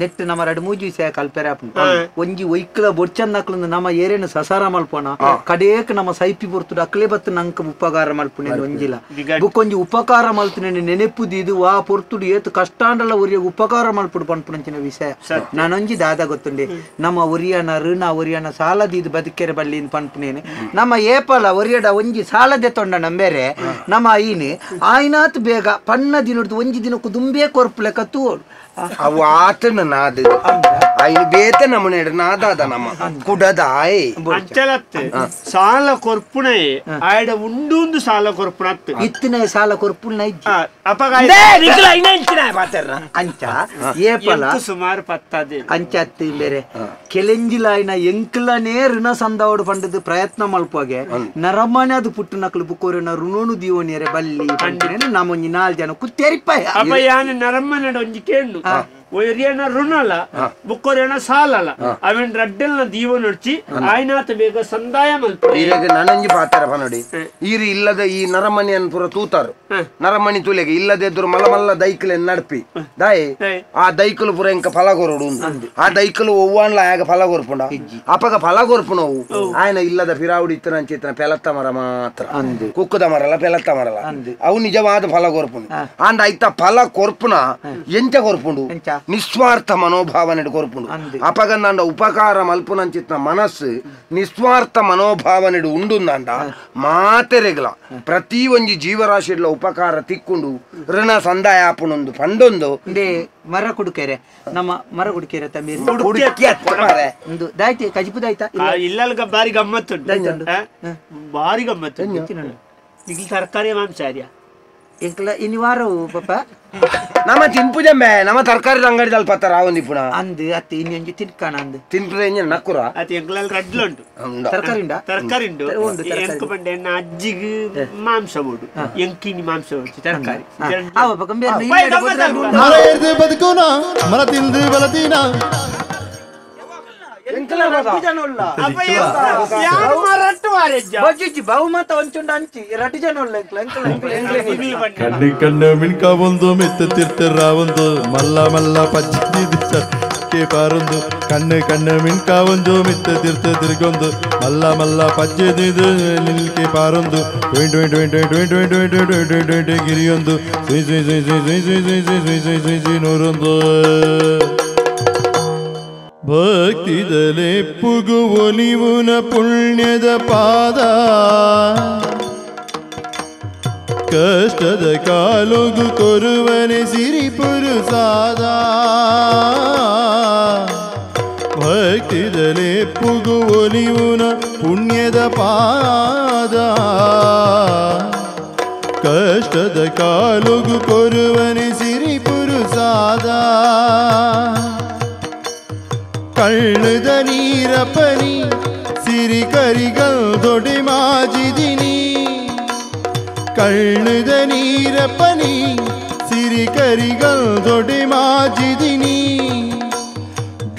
ನೆಟ್ ನಮ್ಮ ರಡು ಮೂಜಿ ವಿಷಯ ಕಲ್ಪೆರೆ ಆಪುಂಡು ಒಂಜಿ ಒಯ್ಕಲ ಬೊಡ್ಚನ್ನಕ್ಲು ನಮ್ಮ ಏರೇನು ಸಸಾರ ಮಲ್ಪೋಣ ಕಡೇಕ್ ನಮ್ಮ ಸೈಪಿ ಬರ್ತುಡು ಅಕ್ಲೆ ಬತ್ತು ನಂಕ ಉಪಕಾರ ಮಲ್ಪುನೆ ಒಂಜಿಲ ಬುಕ್ಕೊಂಜಿ ಉಪಕಾರ ಮಲ್ತುನೆ ನೆನೆಪುದಿದು ವಾ ಪೊರ್ತುಡು ಏತು ಕಷ್ಟಾಂಡಲ ಒರಿಯ ಉಪಕಾರ ಮಲ್ಪುಡು ಪನ್ಪುನಂಚಿನ ವಿಷಯ ನಾನೊಂಜಿ ದಾದಾ ಗೊತ್ತುಂಡಿ ನಮ್ಮ ಒರಿಯನ ಋಣ ಒರಿಯನ ಸಾಲದಿದು ಬದುಕೆರೆ ಬಲ್ಲಿ ಪನ್ಪುನೇನೆ ನಮ್ಮ ಏಪಲ ಒರಿಯಡ ಒಂಜಿ ಸಾಲದೆ ತೊಂಡ ನಂಬೇರೆ ನಮ್ಮ ಐನೆ ಆಯ್ನಾತ್ ಬೇಗ ಪಣ್ಣ ದಿನಡ್ದು ಒಂಜಿ ದಿನಕ್ಕೂ ದುಂಬೆ ಕೊರ್ಪುಲೆ ಕತ್ತು ಅವು ಆತನ ನಾದು ಐನು ಬೇತ ನಮ್ಮನೆ ನಾದಾದ ನಮ್ಮ ಕುಡದಾಯ್ ಅಂಚಲತ್ತೆ ಸಾಲ ಕೊರ್ಪುಣೆ ಆಯ್ಡ ಉಂಡು ಸಾಲ ಕೊರ್ಪುಣತ್ತು ಇತ್ತಿನ ಸಾಲ ಕೊರ್ಪುಣ ಅಪಗ ಅಂಚ ಏಪಲ ಸುಮಾರು ಪತ್ತದೆ ಅಂಚತ್ತಿ ಬೇರೆ ಕೆಲೆಂಜಿಲಾಯ್ನ ಎಂಕ್ಲನೇ ಋಣ ಸಂದಾವಡು ಪಂಡದು ಪ್ರಯತ್ನ ಮಲ್ಪೋಗೆ ನರಮನೆ ಅದು ಪುಟ್ಟು ನಕಲು ಬುಕ್ಕೋರಿನ ಋಣೋನು ದೀವನಿಯರೆ ಬಲ್ಲಿ ಪಂಡಿನ ನಮ್ಮೊಂಜಿ ನಾಲ್ ಜನ ಕುತ್ತೇರಿಪ್ಪಾಯ ಅಪ್ಪ ಯಾನು ನರಮ್ಮನಡ ಒಂಜಿ ಕೇಂಡು ಒರಿಯನ ಋಣಲ ಬುಕ್ಕೊರಿಯನ ಸಾಲಲ ಅವನ್ ರಡ್ಡೆಲ್ನ ದೀವನೊಡ್ಚಿ ಆಯ್ನಾತ ಬೇಗ ಸಂದಾಯ ಮಲ್ಪ ಈರಾಗ ನನಂಜಿ ಪಾತಾರ ಪನೋಡಿ ಈರು ಇಲ್ಲದ ಈ ನರಮನಿಯನ್ನು ಪೂರ ತೂತಾರು ನರಮಣಿ ತುಲೆಗೆ ಇಲ್ಲದೆ ಎದುರು ಮಲ್ಲ ಮಲ್ಲ ದೈಕ್ಲೆ ನಡ್ಪಿ ದಾಯಿ ಆ ದೈಕಲು ಪೂರ ಇಂಕ ಫಲ ಕೊರಡು ಆ ದೈಕಲು ಒವ್ವಾನ್ಲ ಆಗ ಫಲ ಕೊರ್ಪುಂಡ ಅಪಗ ಫಲ ಕೊರ್ಪುನವು ಆಯನ ಇಲ್ಲದ ಫಿರಾವುಡಿ ಇತ್ತನ ಪೆಲತ್ತ ಮರ ಮಾತ್ರ ಕುಕ್ಕದ ಮರಲ್ಲ ಪೆಲತ್ತ ಮರಲ್ಲ ಅವು ನಿಜವಾದ ಫಲ ಕೊರ್ಪುಂಡು ಅಂಡ ಐತ ಫಲ ಕೊರ್ಪುನ ಎಂಚ ಕೊರ್ಪುಂಡು ನಿಸ್ವಾರ್ಥ ಮನೋಭಾವನೆ ಕೊರ್ಪುಂಡು ಅಪಗಂದಾಂಡ ಉಪಕಾರ ಮಲ್ಪುನಂಚಿತ್ನ ಮನಸ್ಸು ನಿಸ್ವಾರ್ಥ ಮನೋಭಾವನೆ ಉಂಡುಂದಾಂಡ ಮಾತೆರೆಗ್ಲ ಪ್ರತಿ ಒಂಜಿ ಜೀವರಾಶಿಡ್ಲ ಉಪಕಾರ ತಿಕ್ಕೊಂಡು ಋಣ ಸಂದಾಯ ಆಪುಣೊಂದು ಪಂಡೊಂದು ಮರ ಕುಡುಕೆರೆ ನಮ್ಮ ಮರ ಕುಡುಕೆರೆ ದಾಯ್ತಿ ಕಜಿಪು ದಾಯ್ತಾ ಇಲ್ಲ ಬಾರಿ ಗಮ್ಮತ್ತುಂಟು ಬಾರಿ ಗಮ್ಮತ್ತು ಈಗ ತರಕಾರಿ ಮಾಂಸಾರಿಯ ಎಂಕಲ ಇನ್ನು ವಾರವು ಪಾಪ ನಮ್ಮ ತಿನ್ಪುಜಂಬೆ ನಮ್ಮ ತರಕಾರಿ ಅಂಗಡಿ ಅಲ್ಪ ರಾವೊಂದಿ ಪುನಃ ಅಂದು ಅತ್ತೆ ಇನ್ನೊಂಜಿ ತಿನ್ಕಾಣ ಅಂದು ತಿನ್ಪುದ ಇಂಜ ನಕ್ಕುರ ಅತ್ತೆ ಎಂಕಲಲ್ಲಿ ರಡ್ಲು ಉಂಟು ತರಕಾರಿ ಉಂಟಾ ತರಕಾರಿ ಉಂಟು ಎಂಕ ಪಂಡೆ ಎನ್ನ ಅಜ್ಜಿಗೆ ಮಾಂಸ ಬೋಡು ಎಂಕಿನಿ ಮಾಂಸ ಉಂಟು ತರಕಾರಿ ಬದುಕುನ ಮರ ತಿಂದು ಬಲತೀನ ಕಣ್ಣು ಕಣ್ಣು ಮಿಣ್ಕ ಒಂದು ಮೆತ್ತ ತಿರ್ತಿರ ಒಂದು ಮಲ್ಲ ಮಲ್ಲ ಪಚ್ಚಿ ಪಾರೊಂದು ಕಣ್ಣು ಕಣ್ಣು ಮಿಣ್ಕ ಒಂದು ಮೆತ್ತ ತಿರ್ತ ತಿರ್ಗೊಂದು ಮಲ್ಲ ಮಲ್ಲ ಪಚ್ಚಿ ನಿಲ್ಕೆ ಪಾರೊಂದು ಟ್ವೆಂಟ್ ಟ್ವೆಂಟ್ ಟ್ವೆಂಟ್ ಟ್ವೆಂಟ್ ಟ್ವೆಂಟ್ ಟ್ವೆಂಟ್ ಟ್ವೆಂಟ್ ಟ್ವೆಂಟ್ ಗಿರಿಯೊಂದು ಸುಯ್ ಸುಯ್ ಸುಯ್ ಸುಯ್ ಸುಯ್ ಸುಯ್ ಸುಯ್ ಸುಯ್ ಸುಯ್ ಸುಯ್ ಸುಯ್ ಸುಯ್ ನೂರೊಂದು ಭಕ್ತಿದಲೆ ಪುಗುವೊಲಿವುನ ಪುಣ್ಯದ ಪಾದ ಕಷ್ಟದ ಕಾಲುಗು ಕೊರುವನೆ ಸಿರಿ ಪುರುಸಾದ ಭಕ್ತಿದಲೆ ಪುಗುವೊಲಿವುನ ಪುಣ್ಯದ ಪಾದ ಕಷ್ಟದ ಕಾಲುಗು ಕೊರುವನೆ ಸಿರಿ ಪುರುಸಾದ ಕಳ್ಳದ ನೀರಪನಿ ಸಿರಿ ಕರಿಗಲ್ ದೊಡಿ ಮಾಜಿದಿನಿ ಕಳ್ಳದ ನೀರಪನಿ ಸಿರಿ ಕರಿಗಲ್ ದೊಡಿ ಮಾಜಿದಿನಿ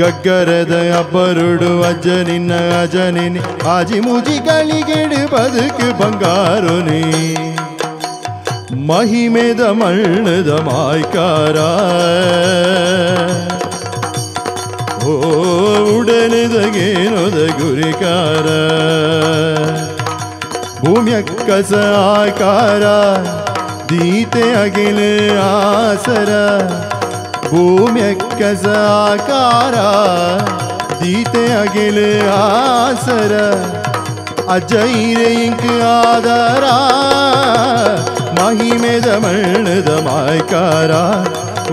ಗಗ್ಗರದ ಅಬ್ಬರುಡು ಅಜ್ಜನಿನ್ನ ಅಜನಿನಿ ಆಜಿ ಮುಜಿ ಗಳಿಗೆಡು ಬದುಕು ಬಂಗಾರು ನೀ ಮಹಿಮೆದ ಮಣ್ಣದ ಮಾಯ್ಕಾರ ಓ ಉಡಲಿದಗೇನೊದ ಗುರಿಕಾರ ಭೂಮ್ಯಕ್ಕಸ ಆಕಾರ ದೀತೆ ಅಗಿಲ ಆಸರ ಭೂಮ್ಯಕ್ಕಸ ಆಕಾರ ದೀತೆ ಅಗಿಲ ಆಸರ ಅಜೈರೆ ಇಂಕ್ ಆಧಾರ ಮಹಿಮೆದ ಮಣ್ಣದ ಮಾಯ್ಕಾರ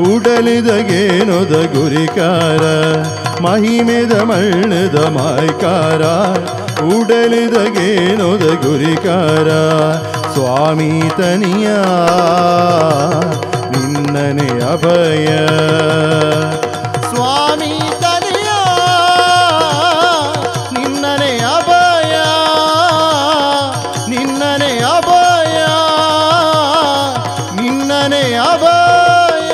ಉಡಲಿದಗೇನೊದ ಗುರಿಕಾರ ಮಹಿಮೆದ ಮಣ್ಣದ ಮಾಯ್ಕಾರ ಉಡಲಿದಗೇನೊದ ಗುರಿಕಾರ ಸ್ವಾಮಿ ತನಿಯ ನಿನ್ನನೆ ಅಭಯ ಸ್ವಾಮಿ ತನಿಯ ನಿನ್ನನೆ ಅಭಯ ನಿನ್ನನೆ ಅಭಯ ನಿನ್ನನೆ ಅಭಯ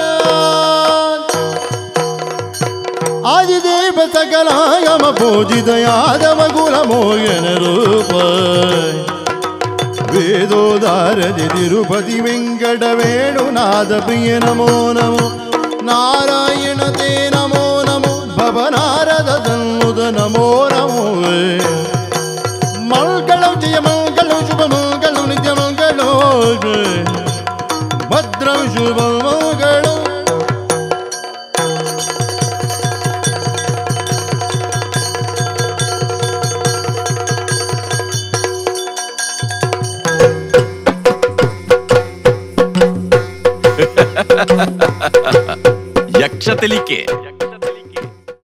ಆದಿದೇವ ಸಕಲಾಗಮ ಪೂಜಿತ ಯಾದವ ಕುಲ ಮೋಹನ ರೂಪ ವೇದೋದಾರದಿ ತಿರುಪತಿ ವೆಂಕಟ ವೇಣುನಾಥ ಪ್ರಿಯ ನಮೋ ನಮೋ ನಾರಾಯಣ ತೇ ನಮೋ ನಮೋ ಭವನಾರದ ತನ್ನುದ ನಮೋ ನಮೋ ಮಂಗಳಂ ಜಯ ಮಂಗಳಂ ಶುಭ ಮಂಗಳಂ ನಿತ್ಯ ಮಂಗಳೋ ಭದ್ರಂ ಶುಭ ಮಂಗಳಂ. Yaksha Telike.